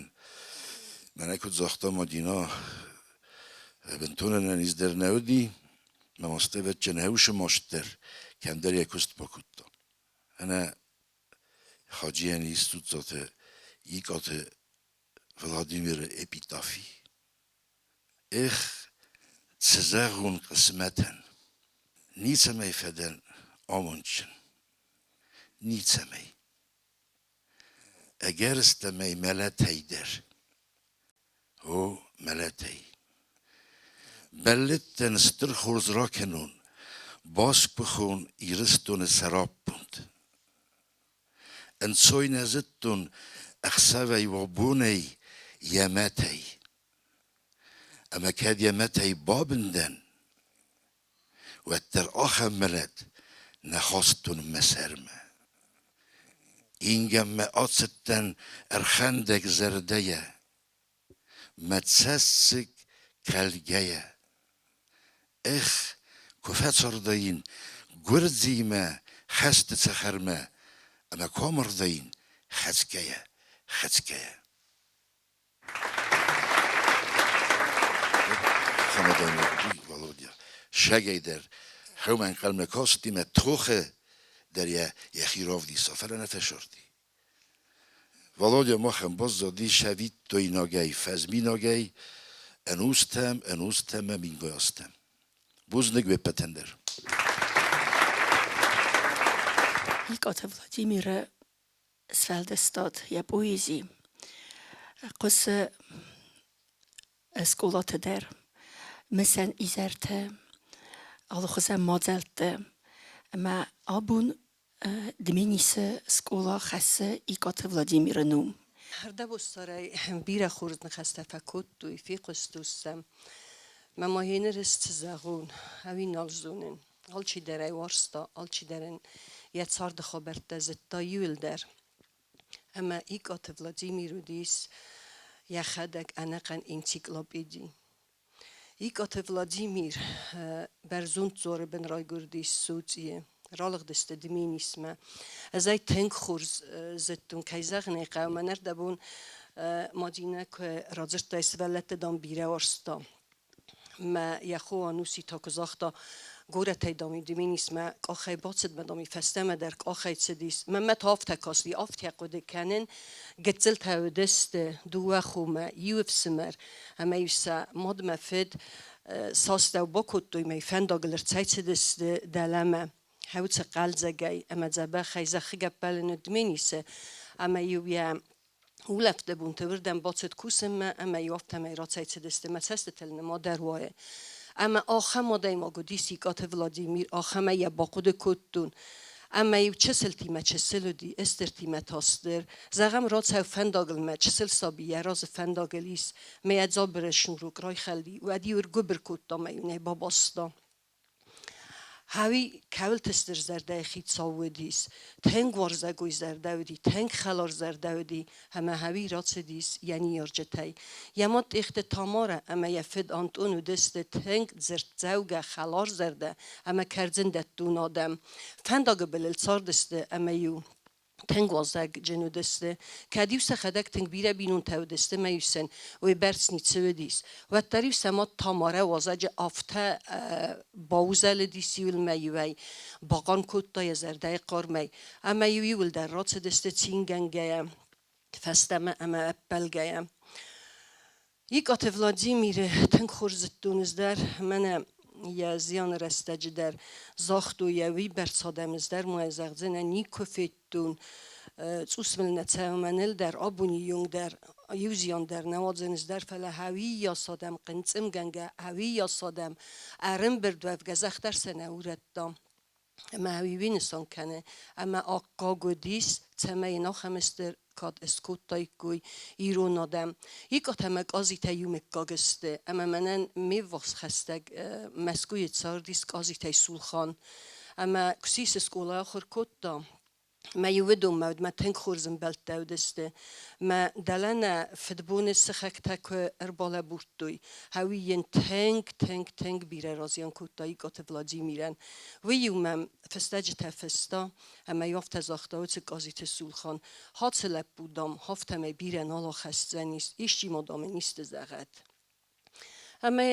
мӕнӕ куыд загъта Мадинӕ, бынтон ӕнӕниз дӕр нӕ уыди, мӕ маст ӕвӕццӕгӕн хӕусы маст дӕр кӕмдӕр йӕ куыст бакодта. Ӕнӕ Хаджийӕн ис Дзуццаты Икъаты Владимиры эпитафи. Эх, цы зӕгъон хъысмӕтӕн, ницӕмӕй фӕдӕн амондджын, ницӕмӕй. Ӕгӕрыстӕмӕй мӕлӕтӕй дӕр. О, мӕлӕтӕй. Бӕллыдтӕн стыр хорз ракӕнон, басгуыхон Ирыстоны сӕраппонд. Ӕнцой нӕ зыдтон ӕхсӕвӕй уа бонӕй йӕ мӕтӕй. Ӕмӕ кӕд йӕ мӕтӕй бабын дӕн, уӕддӕр ахӕм мӕлӕт нӕ хастон мӕ сӕрмӕ. Ингӕнмӕ ацыдтӕн ӕрхӕндӕг зӕрдӕйӕ, мӕ цӕссыг кӕлгӕйӕ. Эх, куы фӕцардаин гуырдзимӕ хӕсты цӕхӕрмӕ ӕмӕ куы амардаин хӕцгӕйӕ, хӕцгӕйӕ. Хамадан Володя сагӕй дӕр хӕумӕ ӕнхъӕлмӕ касти мӕ тохы дӕр йӕхи равдиса, фӕлӕ нӕ фӕсырди. Володя махӕн баззади сӕвиттойнагӕй, фӕзминагӕй ӕнустӕм, ӕнустӕм ӕмӕ мингай азтӕм. Бузныг уе ппӕтӕн дӕр. Икъаты Владимиры сфӕлдыстад, йӕ поэзи хъуысы скъолаты дӕр, мысӕн изӕртӕ, алыхуызӕн мадзӕлтты. Ӕмӕ абон Дменисы скъола хӕссы Икъаты Владимиры ном. Ӕрдӕбоссарӕй бирӕ хорз ныхӕстӕ фӕкодтой, фехъуыстон сӕм. Мӕ ма йе цы зӕгъон, ӕви нал зонын. Алчидӕр ӕй уарзта, алчидӕр ын йӕ царды хабӕрттӕ зыдта иуылдӕр. Ӕмӕ Икъаты Владимир уыдис йӕхӕдӕг ӕнӕхъӕн энциклопеди. Икъаты Владимир бӕрзонд дзуары бын райгуырдис Соцъийы, ралыгъдысты Дменисмӕ. Ӕз ӕй тынг хорз зыдтон, кӕй зӕгъын ӕй хъӕуы, мӕнӕ ӕрдӕбон Мадинӕ куы радзырдта, сывӕллӕтты, дам, бирӕ уарзта. Мӕ йӕ хо Ануси та куы загъта, горӕтӕй, дам, Дменисмӕ къахӕй бацыд, мӕ, дам, фӕстӕмӕ дӕр къахӕй цыдис. Мӕнмӕ та афтӕ касти, афтӕ хъуыды кӕнын, гыццылтӕ уыдысты дыууӕ хомӕ, иу ӕфсымӕр ӕмӕ-иу сӕ мад мӕ фыд састӕу бакодтой, мӕ фӕндагыл ӕрцӕйцыдысты дӕлӕмӕ. Хӕуцы хъӕлдзӕгӕй ӕмӕ дзӕбӕхӕй зӕххы гӕппӕлы Дменисы, ӕмӕ-иу йӕ улӕфты бонты уырдӕм бацыд кусынмӕ ӕмӕ-иу афтӕмӕй рацӕйцыдысты, мӕ цӕстытыл нымад ӕруайы. Ӕмӕ ахӕм адӕймаг уыди Сикъаты Владимир, ахӕмӕй йӕ бахъуыды кодтон. Ӕмӕ-иу чысылтимӕ чысыл уыди, стыртимӕ та стыр. Зӕгъӕм, рацӕу фӕндагыл мӕ чысыл саби йӕ разы фӕндагыл ис, мӕ йӕ дзабыры шнурок райхӕлди, уӕд-иу ӕргуыбыр кодта мӕ иу нӕ бабаста. Хауи кӕуылты стыр зӕрдӕйы хицау уыдис, тынг уарзӕгой зӕрдӕ уыди, тынг хӕлар зӕрдӕ уыди ӕмӕ Хауи рацыдис йӕ ныййарджытӕй. Йӕ мад Тъехты Тамарӕ ӕмӕ йӕ фыд Антъон уыдысты тынг дзырддзӕугӕ, хӕларзӕрдӕ ӕмӕ кӕрдзындӕттон адӕм. Фӕндагы былыл цардысты ӕмӕ-иу тынг уазӕгджын уыдысты. Кӕд-иу сӕхӕдӕг тынг бирӕ бинонтӕ уыдысты ӕмӕ-иу сын уый бӕрц ницы уыдис, уӕддӕр-иу сӕ мад Тамарӕ уазӕджы афтӕ баузӕлыдис-иу ыл мӕ-иуӕй, бахъарм кодта йӕ зӕрдӕйы хъармӕй, ӕмӕ-иу иуылдӕр рацыдысты цингӕнгӕйӕ фӕстӕмӕ ӕмӕ ӕппӕлгӕйӕ. Икъаты Владимиры тынг хорз зыдтон ӕз дӕр, мӕнӕ йӕ зианы рӕстӕджы дӕр загътой йӕ уыйбӕрц адӕм ӕз дӕр ма зӕгъдзынӕ никуы федтон, цъус мыл нӕ цӕуы мӕныл дӕр, абоны онг дӕр иу зиан дӕр нӕ уадзын ӕз дӕр, фӕлӕ хӕуийас адӕм хъынцъымгӕнгӕ, хӕуийас адӕм ӕрӕмбырд уӕвгӕ зӕхх дӕр сӕ нӕ урӕдта. Ӕмӕ уый нысан кӕны, ӕмӕ аккаг уыдис, цӕмӕй йын ахӕм стыр кад скодтаиккой ирон адӕм. Икъат ӕмӕ Къазитӕ иу мыггаг сты, ӕмӕ мӕнӕн ме ввахс хӕстӕг Мӕскуыйы цардис Къазитӕй Сулхан. Ӕмӕ куы сисы скъолайы ахуыр кодта, Мӕ иуыдонмӕ уыд, мӕ тынг хорз ӕмбӕлттӕ уыдысты. Мӕ дӕлӕ нӕ фыдбоны сыхӕгтӕ куы ӕрбалӕбурдтой, уый йын тынг, тынг, тынг бирӕ разиан кодта Икъаты Владимирӕн. Уый-иу мӕм фыстӕджытӕ фыста, ӕмӕ-иу афтӕ загъта уыцы Къазиты Сулхан, Хацы лӕппу, дам, афтӕмӕй бирӕ нал ахӕсдзӕнис, исчи ма, дам, ын исты зӕгъӕд. Ӕмӕ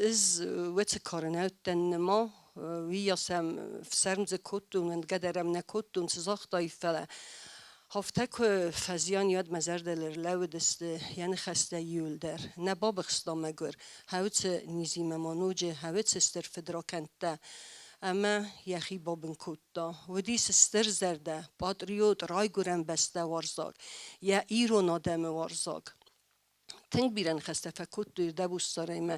ӕз уыцы кары нӕ уыдтӕн нырма, уыйас ӕм ӕфсӕрмдзы кодтон, уӕндгӕ дӕр ӕм нӕ кодтон, цы загътай, фӕлӕ афтӕ куы фӕзиан, уӕд мӕ зӕрдыл ӕрлӕууыдысты йӕ ныхӕстӕ иуылдӕр. Нӕ бабыхста мӕгуыр, хӕуыцы низимӕ ма ноджы хӕуыцы стыр фыдракӕндтӕ ӕмӕ йӕхи бабын кодта. Уыдис стырзӕрдӕ, патриот, райгуырӕн бӕстӕ уарзаг, йӕ ирон адӕмы уарзаг. Тынг бирӕ ныхӕстӕ фӕкодтой Дӕбуссарӕй мӕ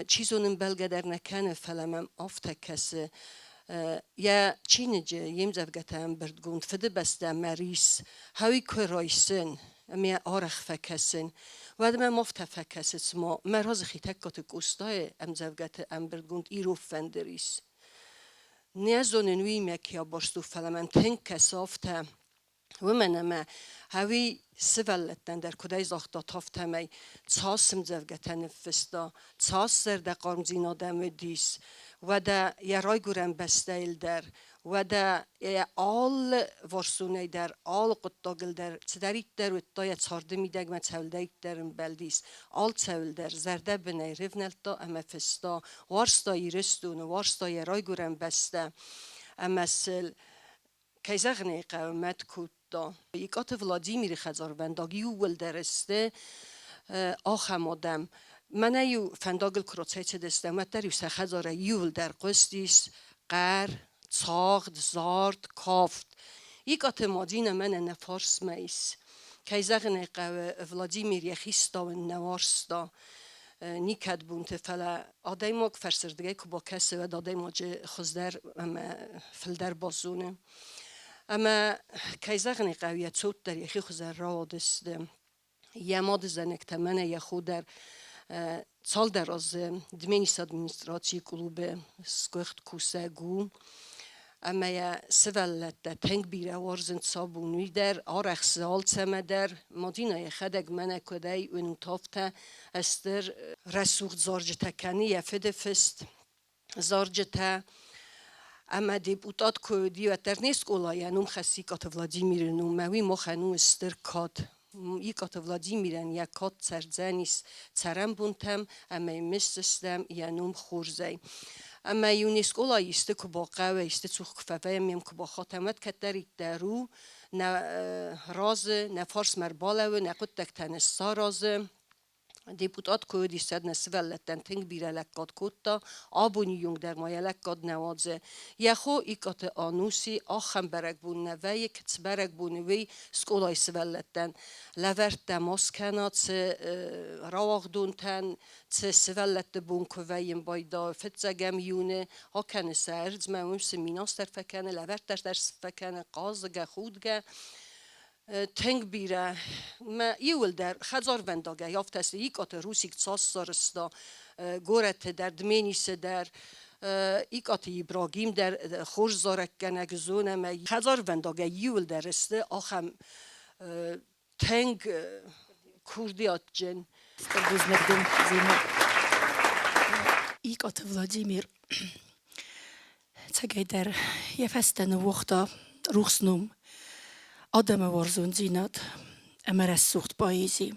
чи зоны, ӕмбӕлгӕ дӕр нӕ кӕны, фӕлӕ мӕм афтӕ кӕсы. Йӕ чиныджы йе мдзӕвгӕтӕ ӕмбырдгонд Фыдыбӕстӕ мӕ рис хауи куы райсын ӕмӕ йӕ арӕх фӕкӕсын, уӕд мӕм афтӕ фӕкӕсы, цыма мӕ разы Хетӕгкаты Къостайы ӕмдзӕвгӕты ӕмбырдгонд Ирон фӕндыр ис. Нӕ зонын, уыимӕ кӕй абарст у, фӕлӕ мӕм тынг кӕсы афтӕ. Уымӕн ӕмӕ ӕви сывӕллӕттӕн дӕр куыдӕй загъта, афтӕмӕй цас ӕмдзӕвгӕтӕ ныффыста, цас зӕрдӕхъармдзинад ӕм уыдис, уӕдӕ йӕ райгуырӕн бӕстӕйыл дӕр, уӕдӕ йӕ алы варсонӕй дӕр, алы хъуыддагыл дӕр цыдӕриддӕр уыдта йӕ царды мидӕгмӕ цӕуылдӕриддӕр ӕмбӕлдис, алцӕуыл дӕр зӕрдӕбынӕй рывнӕлдта ӕмӕ фыста, уарзта Ирыстоны, уарзта йӕ райгуырӕн бӕстӕ ӕмӕ сыл Кӕй зӕгъын ӕй хъӕуы, мӕт кодта. Икъаты Владимиры хӕдзарвӕндаг иууылдӕр сты ахӕм адӕм. Мӕнӕ-иу фӕндагыл куы рацӕйцыдыстӕм, уӕддӕр-иу сӕ хӕдзарӕй иууылдӕр хъуыстис хъӕр, цагъд, зард, кафт. Икъаты Мадинӕ мӕнӕ нӕ фарсмӕ ис. Кӕй зӕгъын ӕй хъӕуы, Владимир йӕхи стауын нӕ уарзта никӕд бонты, фӕлӕ адӕймаг фӕрсырдыгӕй куы бакӕсы, уӕд адӕймаджы хуыздӕр ӕмӕ фылдӕр базоны. Ӕмӕ, кӕй зӕгъын ӕй хъӕуы, йӕ цот дӕр йӕхи хуызӕн рауадысты. Йӕ мады зӕнӕгтӕ мӕнӕ йӕ хо дӕр цалдӕр азы Дменисы администрацийы клубы сгуыхт кусӕг у. Ӕмӕ йӕ сывӕллӕттӕ тынг бирӕ уарзынц сабун, уый дӕр арӕхсы алцӕмӕ дӕр. Мадинӕ йӕхӕдӕг мӕнӕ куыдӕй уынут, афтӕ стыр рӕсугъд зарджытӕ кӕны йӕ фыды фыст зарджытӕ. Ӕмӕ депутат куы уыди, уӕддӕр не скъолайы йӕ ном хӕссы Икъаты Владимиры ном, мӕ уый махӕн у стыр кад. Икъаты Владимирӕн йӕ кад цӕрдзӕнис цӕрӕнбонтӕм ӕмӕ йын мысдзыстӕм йӕ ном хорзӕй. Ӕмӕ-иу не скъолайы исты куы бахъӕуа, исты цух куы фӕвӕййӕм, ме куы бахатӕм, уӕд кӕддӕриддӕр у нӕ разы, нӕ фарсмӕ ӕрбалӕууы, нӕ хъуыддӕгтӕ нӕ саразы. Депутат куы уыдис, уӕд нӕ сывӕллӕттӕн тынг бирӕ лӕггад кодта, абоны онг дӕр ма йӕ лӕггад нӕ уадзы. Йӕ хо Икъаты Ануси ахӕм бӕрӕгбон нӕ вӕййы, кӕцы бӕрӕгбоны уый скъолайы сывӕллӕттӕн лӕвӕрттӕ ма скӕна, цы рауагъдонтӕн, цы сывӕллӕтты бон куы вӕййын байдайы фыццӕгӕм июны, акӕны сӕ ӕрдзмӕ, уым сын минас дӕр фӕкӕны, лӕвӕрттӕ дӕр фӕкӕны, хъазгӕ, худгӕ. Тынг бирӕ. Мӕ иуылдӕр хӕдзарвӕндагӕй афтӕ цы Икъаты Русик цас сарӕзта горӕты дӕр, Дменисы дӕр, Икъаты Ибрагим дӕр хорз зарӕггӕнӕг зонӕм ӕй. Хӕдзарвӕндагӕй иуылдӕр сты ахӕм тынг курдиатджын. Стыр бузныг дын, Зинӕ. Икъаты Владимир Ӕцӕгӕйдӕр йӕ фӕстӕ ныууагъта рухс ном, адӕмы уарзондзинад ӕмӕ рӕсугъд поэзи.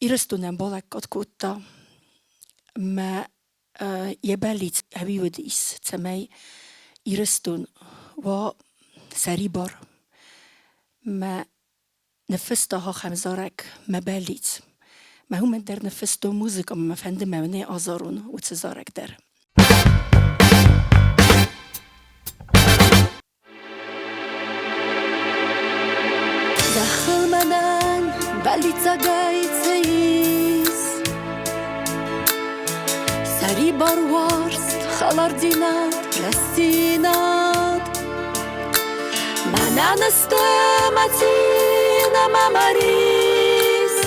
Ирыстонӕн балӕггад кодта ӕмӕ йӕ бӕллиц ӕви уыдис, цӕмӕй Ирыстон уа сӕрибар. Мӕ ныффыста ахӕм зарӕг Мӕ бӕллиц. Мӕ уымӕн дӕр ныффыстон музыкӕ ӕмӕ мӕ фӕнды мӕнӕ азарон уыцы зарӕг дӕр. Зӕххыл мӕнӕн бӕллиццагӕй цы ис? Сӕрибар уарзт, хӕлардзинад, рӕстдзинад. Мӕнӕн сты мӕ цин ӕмӕ мӕ рис.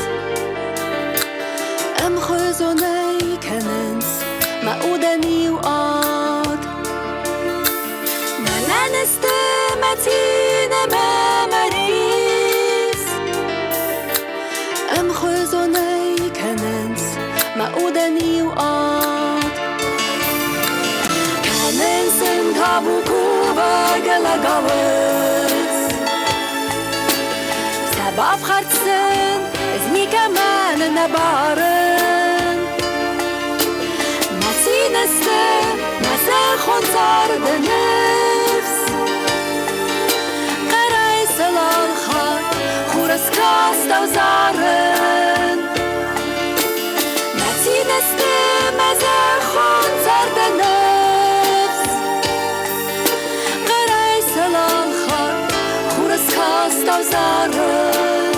Ӕмхуызонӕй кӕнынц мӕ удӕн иу ад. Мӕнӕн сты мӕ цин ӕмӕ мӕ рис. Ӕмхуызонӕй кӕнынц мӕ удӕн иу ад. Кӕнынц ын табу кувӕг лӕгауыц. Сӕ бафхӕрд сын ӕз никӕмӕн нӕ барын. Мӕ цины сты мӕ зӕххон царды ныфс. Хъӕрӕй сыл алхатт хурыскастау зарын. Мӕ цины сты мӕ зӕххон царды ныфс. Хъӕрӕй сыл алхатт хурыскастау зарын.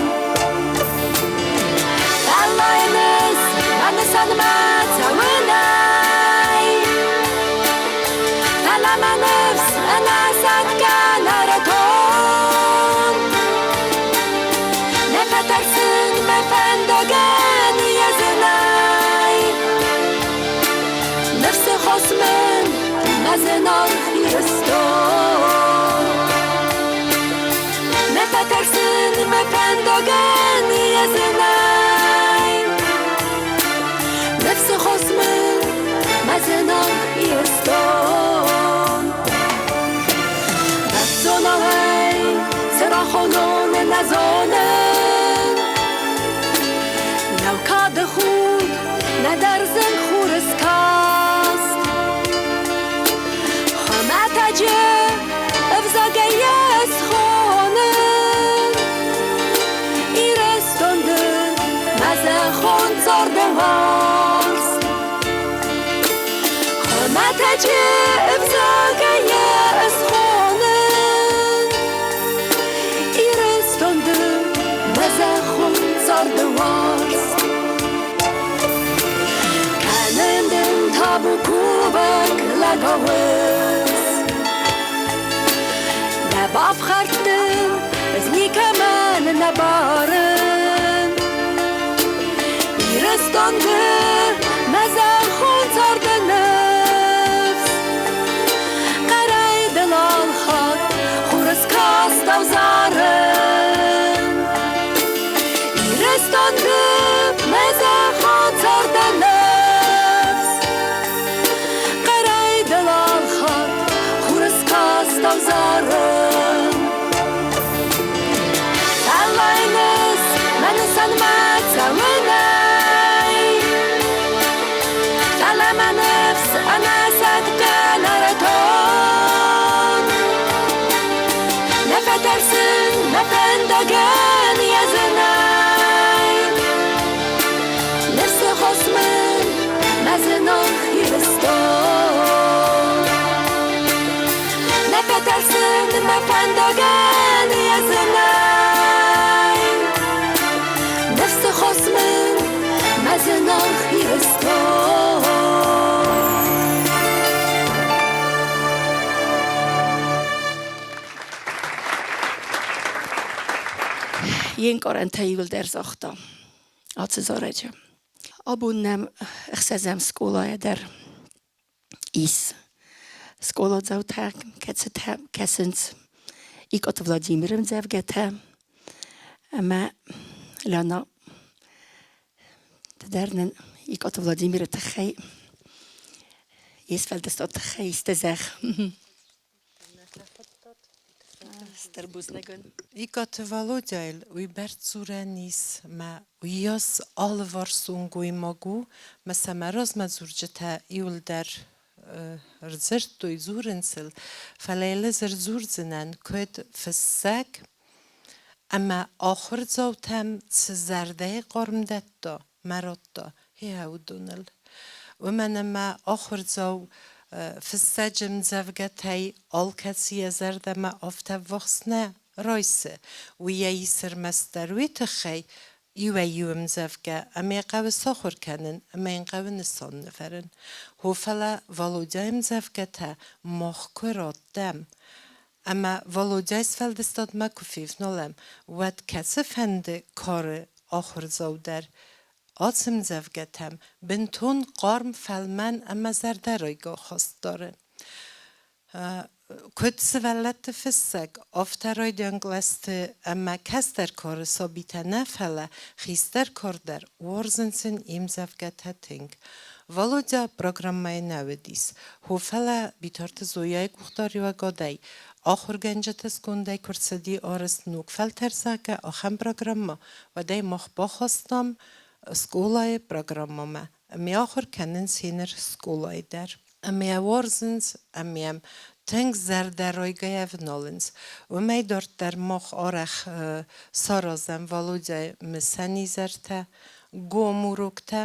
Фӕллайынц мӕ нысанмӕ цӕуынӕй. Фӕлӕ мӕ ныфс ӕнӕсӕтгӕ нӕртон. Нӕ фӕтӕрсын мӕ фӕндагӕн йӕ зынӕй. Ныфсы хос мын мӕ зынаргъ Ирыстон. Нӕ фӕтӕрсын мӕ фӕндагӕн йӕ зынӕй. Ныфсы хос мын мӕ зынаргъ Ирыстон. Бӕлццонауӕй цы рахонон нӕ зонын. Нӕу кады худ, нӕдӕр зынг хуры скаст. Хуымӕтӕджы ӕвзагӕй йӕ схонын. Ирыстон ды мӕ зӕххон царды уарзт. Хуымӕтӕджы ӕвзагӕй йӕ схонын. Ирыстон ды мӕ зӕххон царды уарзт. Кӕнын дын табу кувӕг лӕгауыз. Дӕ бафхӕрд дын ӕз никӕмӕн нӕ барын. Ирыстон ды мӕ зӕххон царды ныфс. Хъӕрӕй дыл алхатт хурыскастау зарын. Ирыстон ды мӕ зӕххон царды ныфс. Хъӕрӕй дыл алхатт хурыскастау зарын. Фӕллайынц мӕ нысанмӕ цӕуынӕй. Фӕлӕ мӕ ныфс ӕнӕсӕтгӕ нӕртон. Нӕ фӕтӕрсын мӕ фӕндагӕн йӕ зынӕй. Ныфсы хос мын мӕ зынаргъ Ирыстон. Нӕ фӕтӕрсын мӕ фӕндагӕн йӕ зынӕй. Ныфсы хос мын мӕ зынаргъ Ирыстон. Йе нкъарӕнтӕ иуылдӕр загъта ацы зарӕджы. Абон нӕм ӕхсӕзӕм скъолайӕ дӕр ис скъоладзаутӕ, кӕцытӕ кӕсынц Икъаты Владимиры ӕмдзӕвгӕтӕ ӕмӕ Лана ды дӕр нын Икъаты Владимиры тыххӕй йе сфӕлдыстады тыххӕй исты зӕгъ. Стыр бузныг уын. Икъаты Валодяйыл уыйбӕрц дзурӕн ис, мӕ уыйас алыварсон гоймаг у, мӕ сӕ мӕ размӕ дзурджытӕ иуылдӕр ӕрдзырдтой, дзурынц ыл, фӕлӕ йыл ӕз ӕрдзурдзынӕн, куыд фыссӕг ӕмӕ ахуырдзаутӕм цы зӕрдӕйы хъарм дӕтта. мӕ радта гъе уыдоныл. Уымӕн ӕмӕ ахуырдзау фыссӕджы мдзӕвгӕтӕй алкӕцы йӕ зӕрдӕмӕ афтӕ ӕввахс нӕ райсы. Уый йӕ исы ӕрмӕстдӕр уый тыххӕй, иуӕй-иу ӕмдзӕвгӕ ӕмӕ йӕ хъӕуы сахуыр кӕнын ӕмӕ йын хъӕуы нысан нывӕрын. Хо, фӕлӕ Валодяйы ӕмдзӕвгӕтӕ мах куы раттӕм ӕмӕ Валодяйы сфӕлдыстадмӕ куы февналӕм, уӕд кӕцыфӕнды кары ахуырдзау дӕр ацы ӕмдзӕвгӕтӕм бынтон хъарм, фӕлмӕн ӕмӕ зӕрдӕрайгӕ ахаст дары. Куыд сывӕллӕтты фыссӕг, афтӕ райдиан кълӕсты ӕмӕ кӕстӕр кары сабитӕ нӕ, фӕлӕ хистӕр кар дӕр уарзынц ын йе мдзӕвгӕтӕ тынг. Валодя программӕйы нӕ уыдис, хо, фӕлӕ Битарты Зояйы къухдариуӕгадӕй ахуыргӕнджыты скондӕй куы рцыди арӕзт ног фӕлтӕр, зӕгъгӕ, ахӕм программӕ, уӕд ӕй мах бахастам скъолайы программӕмӕ ӕмӕ ахуыр кӕнынц еныр скъолайы дӕр. Ӕмӕ уарзынц, ӕмӕ йӕм тынг зӕрдӕрайгӕйӕ ӕвналынц. Уымӕй дарддӕр мах арӕх саразӕм Валодяйы мысӕн изӕртӕ, гом уроктӕ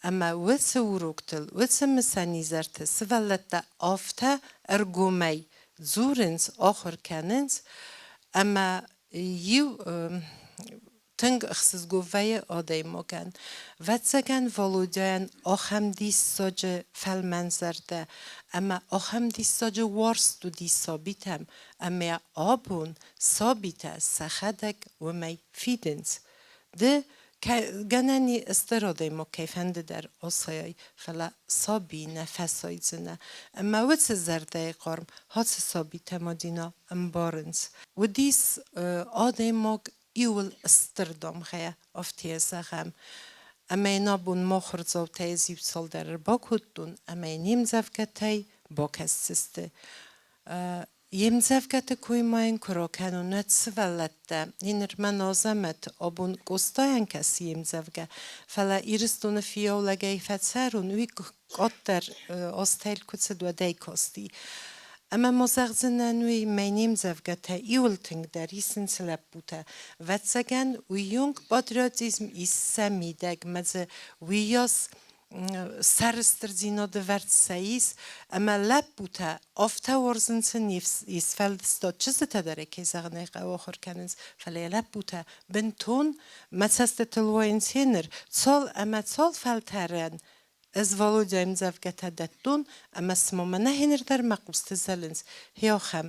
ӕмӕ уыцы уроктыл, уыцы мысӕн изӕрты сывӕллӕттӕ афтӕ ӕргомӕй дзурынц, ахуыр кӕнынц, ӕмӕ иу тынг ӕхсызгон вӕййы адӕймагӕн. Ӕвӕццӕгӕн, Валодяйӕн ахӕм диссаджы фӕлмӕнзӕрдӕ ӕмӕ ахӕм диссаджы уарзт уыди сабитӕм, ӕмӕ абон сабитӕ сӕхӕдӕг уымӕй фидынц. Ды гӕнӕн и стыр адӕймаг кӕйфӕнды дӕр асайай, фӕлӕ саби нӕ фӕсайдзынӕ. Ӕмӕ уыцы зӕрдӕйы хъарм ацы сабитӕ Мадинӕ ӕмбарынц. Уыдис адӕймаг иуыл стыр дамгъӕ афтӕ зӕгъӕм. Ӕмӕ йын абон махуырдзаутӕй ӕз иу цалдӕр ӕрбакодтон ӕмӕ йын йе мдзӕвгӕтӕй бакӕсдзысты. Йе мдзӕвгӕты кой ма йын куы ракӕнон, уӕд сывӕллӕттӕ, ныр мӕн Азӕмӕт абон Къостайӕн кӕсы йе мдзӕвгӕ, фӕлӕ Ирыстоны фиййау лӕгӕй фӕцӕрон, уый къаддӕр азтӕй куы цыд, уӕд ӕй касти. Ӕмӕ ма зӕгъдзынӕн уый, мӕ не мдзӕвгӕтӕ иуыл тынгдӕр исынц лӕппутӕ. Ӕвӕццӕгӕн, уыйонг патриотизм ис сӕ мидӕг, мӕ дзы уыйас сӕрыстырдзинады вӕрд сӕ ис, ӕмӕ лӕппутӕ афтӕ уарзынц не сфӕлдыстад чызджытӕ дӕр ӕй кӕй зӕгъын ӕй хъӕуы ахуыр кӕнынц, фӕлӕ йӕ лӕппутӕ бынтон мӕ цӕстытыл уайынц еныр, цал ӕмӕ цал фӕлтӕрӕн ӕз Валодяйы ӕмдзӕвгӕтӕ дӕттон, ӕмӕ цыма мӕнӕ еныр дӕр мӕ хъусты зӕлынц, гъе ахӕм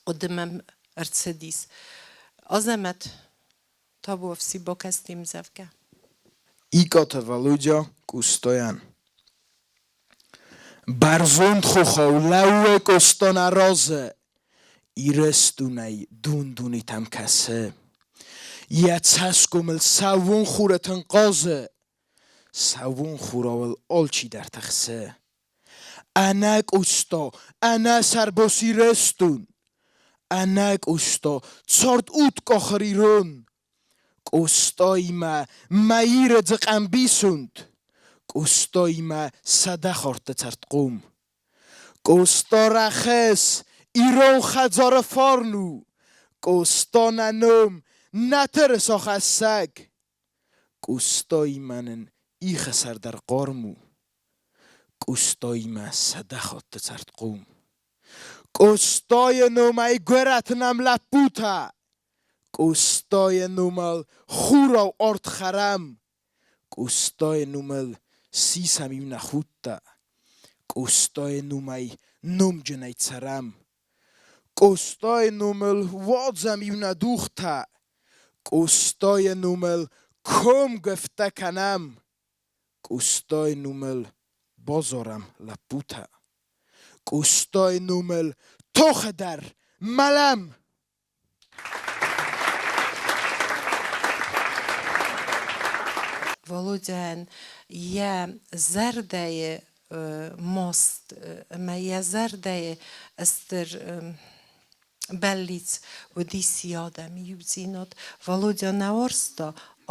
хъуыды мӕм ӕрцыдис. Азӕмӕт табуафси бакасти ӕмдзӕвгӕ. Икъаты Валодя Къостайӕн. Бӕрзонд хохау лӕууы Къоста нӕ разы, Ирыстонӕй дун-дунетӕм кӕсы. Йӕ цӕсгомыл сӕууон хуры тын хъазы, Сӕууон хурау ыл алчидӕр тыхсы. Ӕнӕ Къоста, ӕнӕ сӕрбос Ирыстон, Ӕнӕ Къоста цард удкъахыр ирон. Къостаимӕ мӕ Иры дзыхъ ӕмбисонд, Къостаимӕ сӕдӕхӕртты цӕрдхъом. Къоста рӕхыс ирон хӕдзары фарн у, Къоста нӕ ном, нӕ тырыса хӕссӕг. Къостаимӕ нын ихы сӕр дӕр хъарм у, Къостаимӕ сӕдӕхатты цӕрдхъом. Къостайы номӕй горӕты нӕм лӕппутӕ, Къостайы номыл хурау арт хӕрӕм, Къостайы номыл сисӕм-иу нӕ худтӕ, Къостайы номӕй номджынӕй цӕрӕм. Къостайы номыл уадзӕм-иу нӕ дугътӕ, Къостайы номыл комгӕфтӕ кӕнӕм, Къостайы номыл базарӕм лӕппутӕ, Къостайы номыл тохы дӕр мӕлӕм! Володяйӕн йӕ зӕрдӕйы маст ӕмӕ йӕ зӕрдӕйы стыр бӕллиц уыдис йӕ адӕмы иудзинад. Володя нӕ уарзта,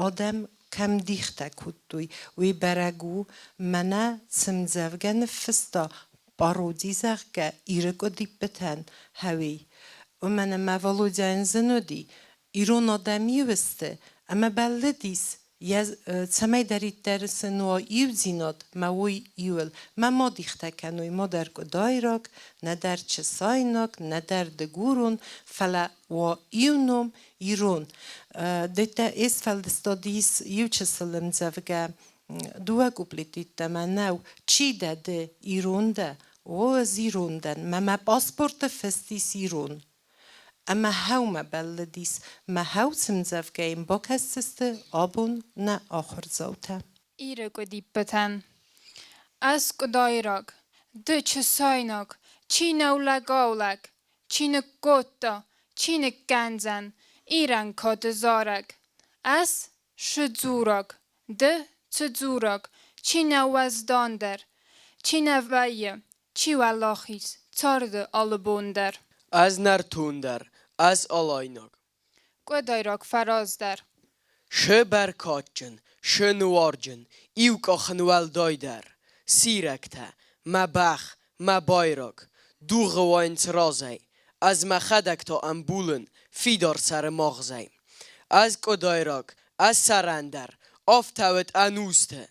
адӕм кӕм дихтӕ кодтой, уый бӕрӕг у, мӕнӕ цы мдзӕвгӕ ныффыста, пароди, зӕгъгӕ, Иры къуыдиппытӕн хӕуей. Уымӕн ӕмӕ Володяйӕн зын уыди, ирон адӕм иу сты, ӕмӕ бӕллыдис. Йӕ цӕмӕйдӕриддӕр сын уа иудзинад мӕ уой иуыл, мӕ ма дихтӕ кӕной мадӕр къуыдайраг, нӕдӕр чысайнаг, нӕдӕр дыгурон, фӕлӕ уа иу ном ирон. Дӕттӕ исфӕлдыстад ис иу чысыл ӕмдзӕвгӕ дыууӕ куплеты йеддӕмӕ нӕу. Чи дӕ ды, ирон дӕ? О, ӕз ирон дӕн. Мӕ мӕ паспорты фыст ис ирон. Ӕмӕ хӕумӕ бӕллыдис, мӕ хӕу цы мдзӕвгӕ йын бакӕсдзысты абон нӕ ахуырдзаутӕ. Иры къуыдиппытӕн. Ӕз къуыдайраг, ды чысайнаг, чи нӕу лӕгау-лӕг, чи ныккодта, чи ныккӕндзӕн Ирӕн кады зарӕг. Ӕз шы дзураг, ды цы дзураг, чи нӕ уӕздандӕр, чи нӕ вӕййы, чи уӕлахиз царды алы бон дӕр. Ӕз нӕртон дӕр, ӕз алайнаг. Къуыдайраг фӕраздӕр. Шы бӕркадджын, шы нуарджын, иу къахын уӕлдайдӕр. Сирӕгтӕ, мӕ бӕх, мӕ байраг, дугъы уайынц разӕй, ӕз мӕхӕдӕг та ӕмбулын фидар сӕры магъзӕй. Ӕз къуыдайраг, ӕз сӕрӕндӕр, афтӕ уыд ӕнусты.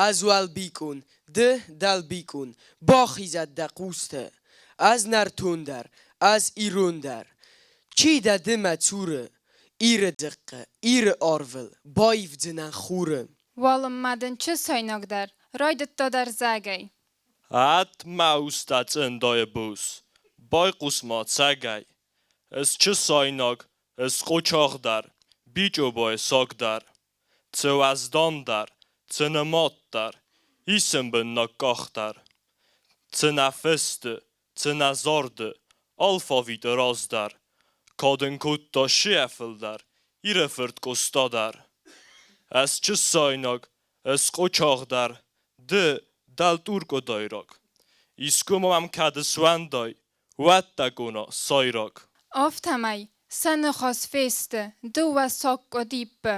Ӕз уӕлбикъон, ды дӕлбикъон, бахизӕд дӕ хъусты. Ӕз нӕртон дӕр, ӕз ирон дӕр. Чи дӕ ды мӕ цуры? Иры дзыхъхъы, Иры арвыл баивдзынӕн хуры. Уалынмӕ дын чысайнаг дӕр райдыдта дӕрзӕгӕй. Ӕтт, мӕ ус дӕ цъындайы бус, байхъус-ма цӕгӕй. Ыс чысайнаг, ыс къучах дӕр, бичъобайы саг дӕр. Цы уӕздан дӕр, цы нымад дӕр, исын быннаг къах дӕр. Цы нӕ фесты, цы нӕ зарды, алфавиты раздӕр. Кад ын кодта се фылдӕр, Иры фырт Къоста дӕр. Ӕз чысайнаг, ӕз къучах дӕр, ды дӕлтъур къуыдайраг. Искуы ма мӕм кӕд ысуӕндай, уӕд дӕ къона сайраг. Афтӕмӕй сӕ ныхас фесты дыууӕ саг къуыдиппы.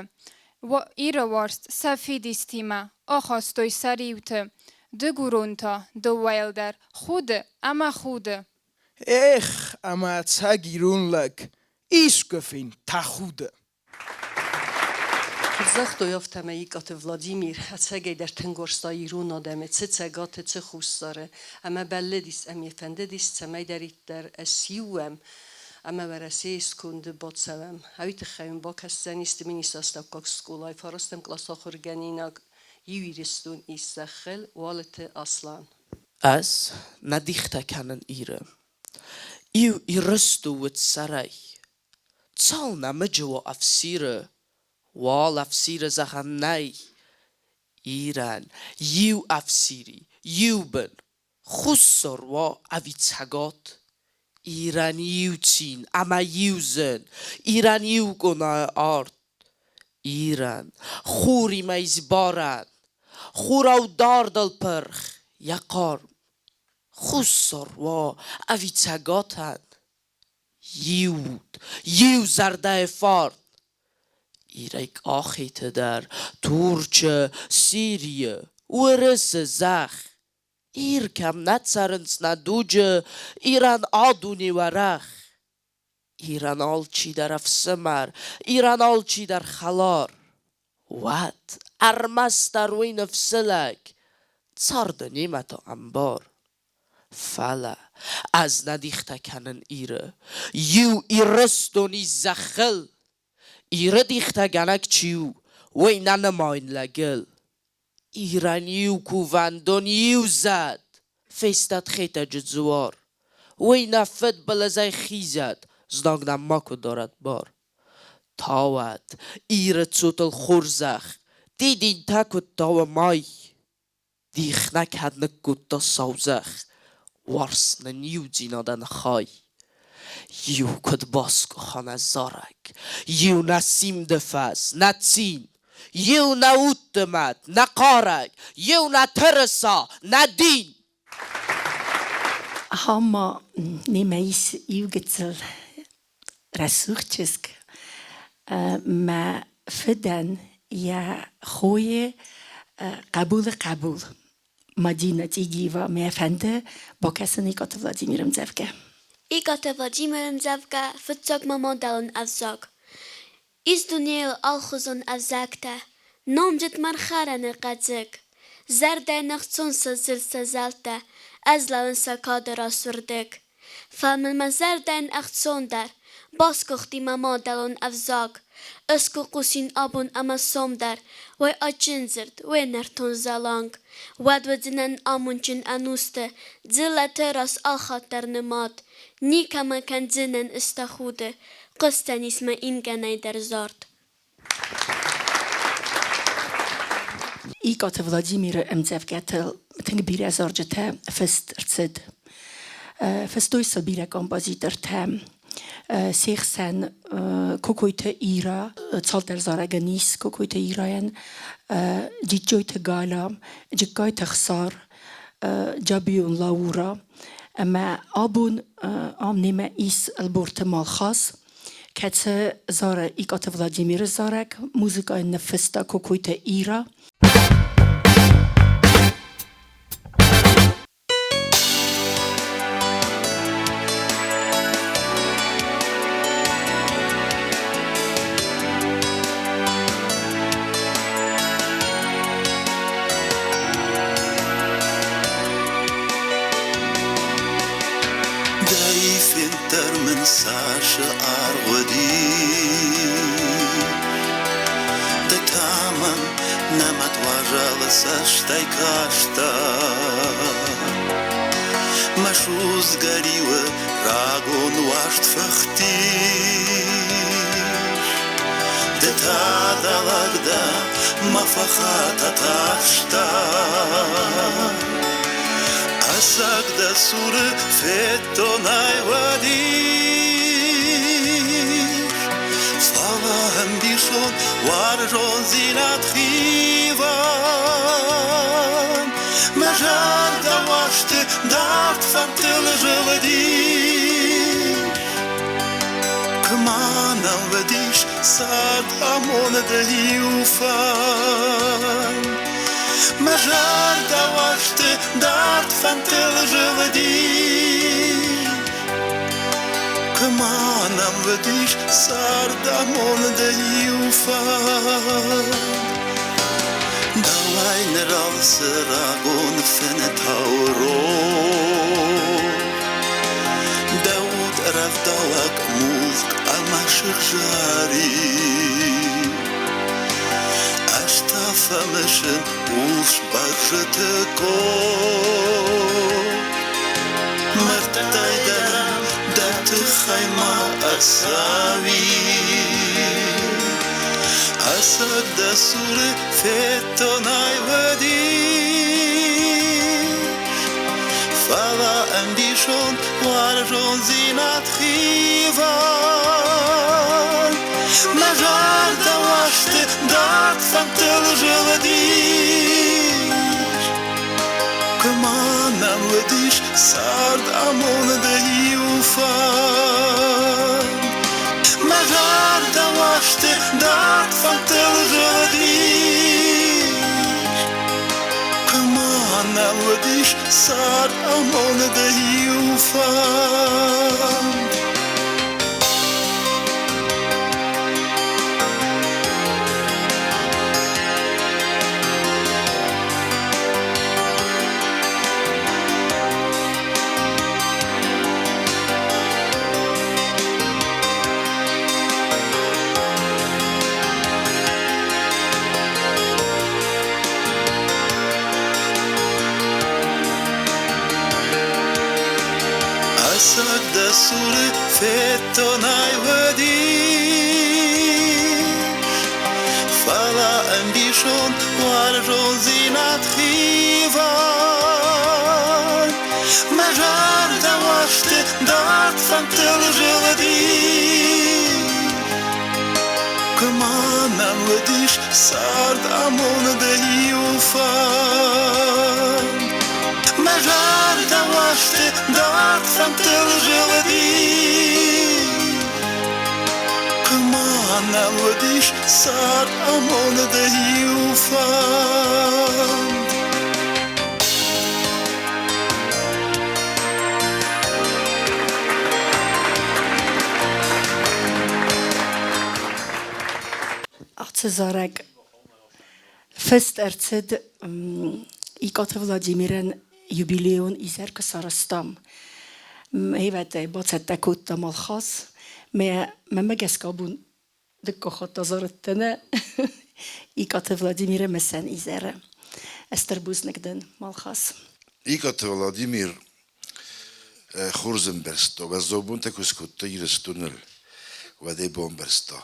Иры уарзт сӕ фидистимӕ ахастой сӕ риуты. Дыгурон та дыууӕйыл дӕр худы ӕмӕ худы. Эх, ӕмӕ ӕцӕг ирон лӕг, искуы фен, тӕхуды! Куыд загътой, афтӕмӕй Икъаты Владимир ӕцӕгӕйдӕр тынг уарзта ирон адӕмы, цы Цӕгаты, цы Хуссары, ӕмӕ бӕллыдис ӕмӕ фӕндыдис, цӕмӕйдӕриддӕр ӕссиу уӕм ӕмӕ Уӕрӕсейы сконды бацӕуӕм. Уый тыххӕй уын бакӕсдзӕнис Тбилисы астӕуккаг скъолайы фарастӕм къласы ахуыргӕнинаг Иу Ирыстон ис зӕххыл Уалыты Аслан. Ӕз нӕ дихтӕ кӕнын Иры. Иу Ирыстон уыд сӕрӕй. Цал нӕмыджы уа ӕфсиры, уал ӕфсиры зӕгъӕн нӕй. Ирӕн иу ӕфсири, иу бын, хуссар уа ӕви цӕгат. Ирӕн иу цин ӕмӕ иу зын, Ирӕн иу къонайы арт. Ирӕн хуримӕ ис барӕн, хурау дардыл пырх йӕ хъарм. Хуссар уа ӕви цӕгатӕн, иу уд, иу зӕрдӕйы фарн. Ирӕй Къахеты дӕр, Турчы, Сирийы, Уырысы зӕхх. Ир кӕм нӕ цӕрынц нӕ дуджы, Ирӕн а дуне уӕрӕх. Ирӕн алчидӕр ӕфсымӕр, Ирӕн алчидӕр хӕлар. Уӕд ӕрмӕстдӕр уый ныфсы лӕг, царды немӕ та ӕмбар. Фӕлӕ ӕз нӕ дихтӕ кӕнын Иры. Иу Ирыстон ис зӕххыл. Иры дихтӕгӕнӕг чи у, уый нӕ нымайын лӕгыл. Ирӕн иу кувӕндон, иу зӕд, фестӕд Хетӕджы дзуар. Уый нӕ фыдбылызӕй хизӕд, знаг нӕм макуы дарӕд бар. Тауӕд Иры цотыл хорзӕх, дидинтӕ куыд тауы мӕй. Дих нӕ кӕд ныккодта сау зӕхх, уарз нын иудзинадӕн хай. Иу куыд басгуыха нӕ зарӕг, иу нӕ симды фӕз, нӕ цин, иу нӕ удты мӕт, нӕ хъарӕг, иу нӕ тырыса, нӕ дин. Ахӕм немӕ ис иу гыццыл рӕсугъд чызг. Мӕ фыдӕн йӕ хойы хъӕбулы хъӕбул Мадина Тъигиева мӕ фӕнды бакӕсын Икъаты Владимиры ӕмдзӕвгӕ. Икъаты Владимиры ӕмдзӕвгӕ фыццаг мӕ мадӕлон ӕвзаг. Ис дунейыл алхуызон ӕвзӕгтӕ. Номдзыд мархӕрӕны къӕдзыг. Зӕрдӕйы ӕхцон сӕ дзырд сӕ зӕлтӕ, Ӕзлӕуын сӕ кады раз уырдыг. Фӕлӕ мын мӕ зӕрдӕйӕн ӕхцондӕр Басгуыхти мӕ мадӕлон ӕвзаг. Ӕз куы хъусин абон ӕмӕ сом дӕр Уӕ адджын дзырд, уӕ нӕртон зӕланг, Уӕд уыдзынӕн амондджын ӕнусты, Дзыллӕты раз алхатт дӕр нымад. Никӕмӕ кӕндзынӕн ӕз тӕхуды, Хъуысдзӕнис мӕ ингӕнӕй дӕр зард. Икъаты Владимиры ӕмдзӕвгӕтыл тынг бирӕ зарджытӕ фыст ӕрцыд. Фыстой сыл бирӕ композитортӕ. Се хсӕн Кокойты Ира, цалдӕр зарӕгӕн ис Кокойты Ирайӕн, Джиджджойты Галя, Джыккайты Хсар, Джабион Лаура. Ӕмӕ абон ам немӕ ис Ӕлборты Малхаз, кӕцы зары Икъаты Владимиры зарӕг, музыкӕйы ныффыста Кокойты Ира. Дӕ фенддӕр мын цасы аргъ уыди, Ды та мӕм нӕмӕт уазалы цӕстӕй кастӕ. Мӕ судзгӕ риуы рагон уарзт фыхтис. Ды та дӕ лӕг дӕ, мӕ фӕхатӕ тарстӕ. Ӕцӕг дӕ цуры федтон ӕй уӕдис. Фӕлӕ ӕмбисон уарзондзинад хивӕн. Мӕ зӕрдӕ уарзты дард фӕндтыл зылдис. Куы ма нӕм уыдис цард амоны дӕ иу фӕнд. Мӕ зӕрдӕ уарзты дард фӕндтыл зылдис. Куы ма нӕм уыдис цард амоны дӕ иу фӕнд. Дӕуӕй ныр алцы рагон фынтау рох. Дӕ уд рӕвдауӕг мулк ӕмӕ сыгъзӕрин. Ӕз та фӕмысын урс бӕрзыты кой. Мӕрдтӕй дӕр дӕ тыххӕй ма ӕрцӕуин. Ӕцӕг дӕ цуры федтон ӕй уӕдис. Фӕлӕ ӕмбисонд уарзондзинад хивӕн. Мӕ зӕрдӕ уарзты дард фӕндтыл зылдис. Куы ма нӕм уыдис цард амоны дӕ иу фӕнд. Мӕ зӕрдӕ уарзты дард фӕндтыл зылдис. Куы ма нӕм уыдис цард амоны дӕ иу фӕнд. Ӕцӕг дӕ цуры федтон ӕй уӕдис. Фӕлӕ ӕмбисонд уарзондзинад хивӕн. Мӕ зӕрдӕ уарзты дард фӕндтыл зылдис. Куы ма нӕм уыдис цард амоны дӕ иу фӕнд. Мӕ зӕрдӕ уарзты дард фӕндтыл зылдис. Куы ма нӕм уыдис цард амоны дӕ иу фӕнд. Ацы зарӕг Фыст ӕрцыд Икъаты Владимирӕн юбилейон изӕр куы сарӕзтам. Хевӕдӕй бацӕттӕ кодта Малхаз. Мӕ мӕмӕ гӕсгӕ абон дыккаг хатт азарыдтӕн Икъаты Владимиры мысӕн изӕры. Стыр бузныг дын, Малхаз. Икъаты Владимир хорз ӕмбӕрста, уӕззау бонтӕ куы скодта Ирыстоныл, уӕд ӕй бамбӕрста.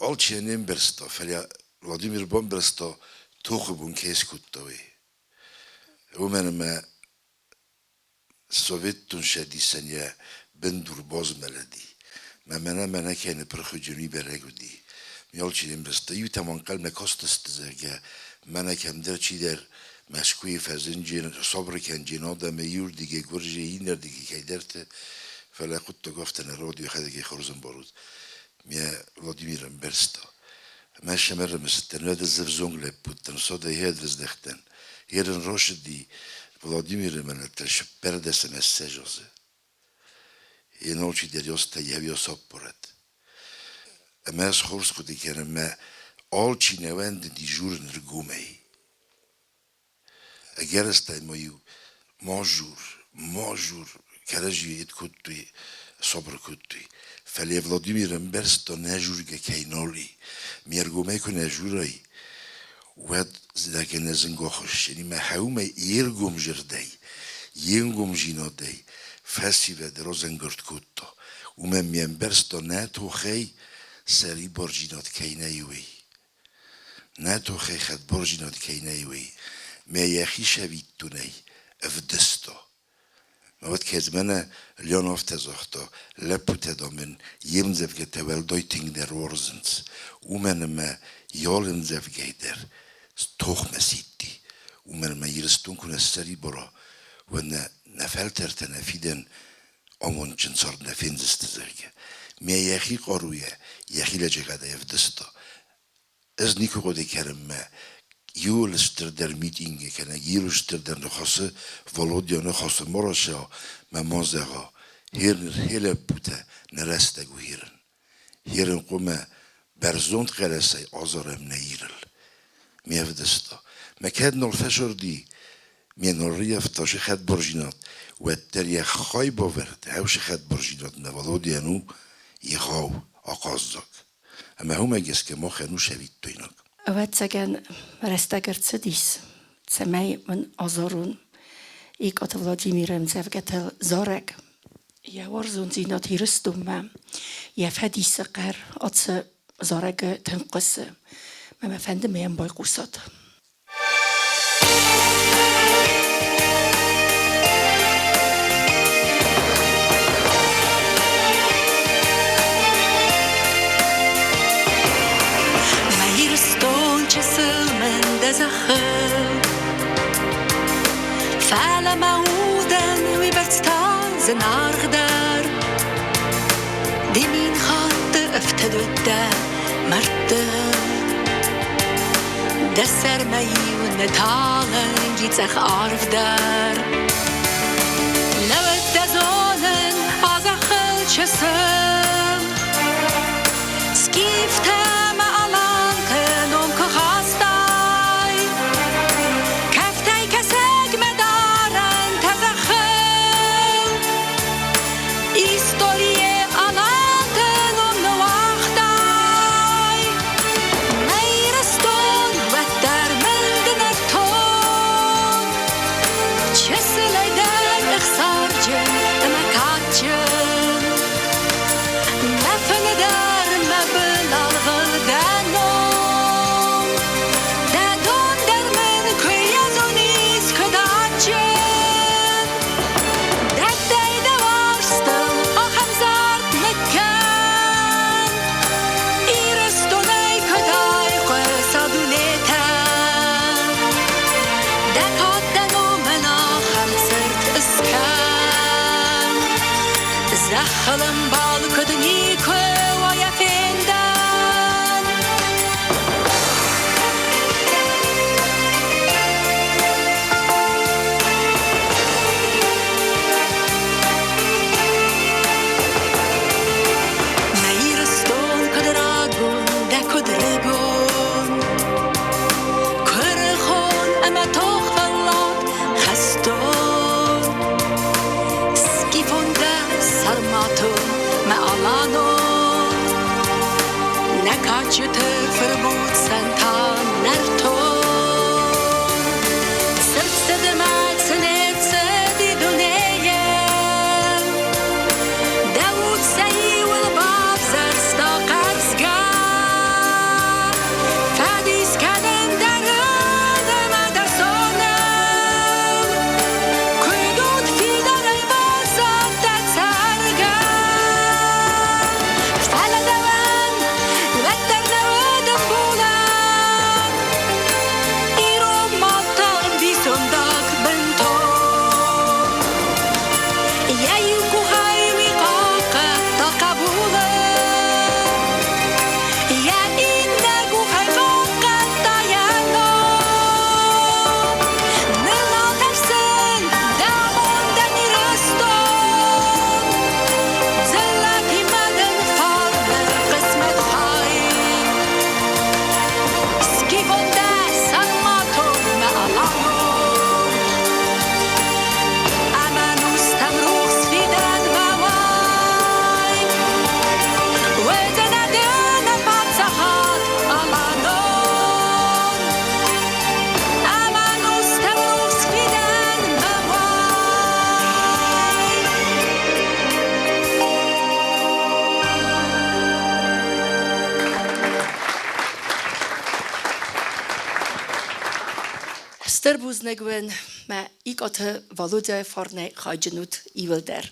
Алчи йӕ не мбӕрста, фӕлӕ Владимир бамбӕрста, тохы бон кӕй скодта, уый. Уымӕн ӕмӕ Советтон Цӕдисӕн йӕ бындур базмӕлыди. Мӕ мӕнӕ мӕнӕ кӕй ныппырх уыди, уый бӕрӕг уыди. Ме алчи не мбӕрста. Иутӕ ма ӕнхъӕлмӕ кастысты, зӕгъгӕ, мӕнӕ кӕмдӕр чидӕр Мӕскуыйы фӕзынджын, сабыр кӕнджын адӕмы иуырдыгӕй гуырдзыйы, иннӕрдыгӕй кӕйдӕрты, фӕлӕ хъуыддаг афтӕ нӕ рауад, йӕхӕдӕг ӕй хорз ӕмбарут. Ме Владимир ӕмбӕрста. Мӕ сӕм ӕрымысыдтӕн, уӕд ӕз ӕвзонг лӕппу уыдтӕн, содӕй хӕдраздӕхтӕн. Ерын росыди Владимиры мӕлӕтӕ сыппӕрдӕсӕм ӕссӕз азы. Йе алчидӕр ёстӕ йӕ саппорӕд. Ӕмӕ ӕз хорз хъуыды кӕнын, мӕ алчи нӕ уӕндыди журын ргомӕй. Ӕгӕрыстӕй ма-иу ма жур, ма жур, кӕрӕдзийы йед кодтой, сабыр кодтой. Фӕлӕ Владимир ӕмбӕрста, нӕ жургӕ кӕй нал и. Ме ргомӕй куы нӕ журай, уӕд лӕгӕн нӕ зынг ахуыссӕни. Мӕ хӕумӕ йе ргом зӕрдӕй, йе нгомдзинадӕй фӕсивӕды разӕнгард кодта. Уымӕн ме ӕмбӕрста, нӕ тохӕй сӕрибардзинад кӕй нӕй, уый. Нӕ тохӕй хӕдбардзинад кӕй нӕй, уый мӕ йӕхи сӕвиттонӕй ӕвдыста. Мӕ уӕд кӕд мӕнӕ Леон афтӕ загъта, лӕппутӕ, дам, ын йе мдзӕвгӕтӕ уӕлдай тынгдӕр уарзынц, уымӕн ӕмӕ йӕ алы ӕмдзӕвгӕй дӕр тохмӕ сидти. Уымӕн ӕмӕ Ирыстон куы нӕ ссӕрибар уа, уӕд нӕ нӕ фӕлтӕртӕ, нӕ фидӕн амондджын цард нӕ фендзысты, зӕгъгӕ. Мӕ йӕхи хъаруйӕ, йӕхи лӕджыгъӕдӕй ӕвдыста. Ӕз никуы хъуыды кӕнын мӕ иуыл стырдӕр митингы кӕнӕ иуыл стырдӕр ныхасы Володя ныхасы Моросеа мӕ ма зӕгъа, хе лӕппутӕ, нӕ рӕстӕг у херын. Херын хъуамӕ бӕрзонд хъӕлӕсӕй азарӕм нӕ Ирыл. Ме вдыста. Мӕ кӕд нал фӕсырди, ме нал рыййӕфта се хӕдбарзинад, уӕддӕр йӕ хайбавӕрд ӕвсы хӕдбарзинадмӕ Володяйӕн у егъау, ахъаззаг. Ӕмӕ уымӕ гӕсгӕ махӕн у сӕвиттойнаг. Ӕвӕццӕгӕн, рӕстӕг ӕрцыдис, цӕмӕй мын азарон Икъаты Владимиры ӕмдзӕвгӕтыл зарӕг. Йӕ уарзондзинад Ирыстонмӕ, йӕ фӕдисы хъӕр ацы зарӕгы тынг хъуысы. Мӕ мӕ фӕнды мӕ йӕм байхъусат. Мӕ Ирыстон чысыл мын дӕ зӕххыл, Фӕлӕ мӕ удӕн уыйбӕрц та зынаргъдӕр. Ды мин хатты ӕфтыд уыдтӕ мӕрдтыл. Дӕ сӕрмӕ-иу нӕ талынги цъӕх арв дӕр. Науӕд дӕ зонын а зӕххыл чысыл. Скифтӕ мӕ аланты ном куы хастай, Кӕфтӕй кӕсӕгмӕ дарӕнтӕ зӕххыл. Историйы аланты ном ныуагътай. Мӕ Ирыстон, уӕддӕр мын ды нӕртон. Чысылӕй дӕр ӕхсарджын ӕмӕ кадджын. Мӕ фыны дӕр мӕ былалгъыл дӕ ном. Дӕ дон дӕр мын куы йӕ зонис, куыд адджын. Дӕттӕй дӕ уарзтыл ахӕм зард ныккӕн. Ирыстонӕй куыд айхъуыса дунетӕн. Дӕ кад, дӕ номӕн ахӕм цырт ыскӕн. Зӕххыл ӕмбал куыд никуы уа йӕ фендӕн. Мӕ Ирыстон куыд рагон дӕ, куыд рыгон. Аланон. Нӕ кадджыты фырбуцӕн та нӕртон. Цырд цыдмӕ цы не рцыди дунейыл, Дӕ уд сӕ иуыл бавзӕрста хъӕрзгӕ. Фӕдис кӕнын дӕ рын ӕмӕ дӕ соныл, Куыд уд фидарӕй баззадтӕ цӕргӕ. Фӕлӕ дӕуӕн уӕддӕр нӕ уыд ӕмбулӕн Ирон мад та ӕмбисондаг бынтон. Йӕ иу къухӕй уый хъахъхъӕдта хъӕбулы, Йӕ иннӕ къухӕй хъахъхъӕдта йӕ ном. Ныр нал тӕрсын дӕ амондӕн, Ирыстон, Дзыллӕтимӕ дын фарны хъысмӕт хай. Скифон дӕ сарматон мӕ аланон, Ӕмӕ нустӕм рухс фидӕнмӕ уай. Уыдзӕнӕ дын паддзахад аланон, Ӕмӕ нустӕм рухс фидӕнмӕ уай. Стыр бузныг уын мӕ Икъаты Валодяйы фарнӕй хайджын ут иуылдӕр.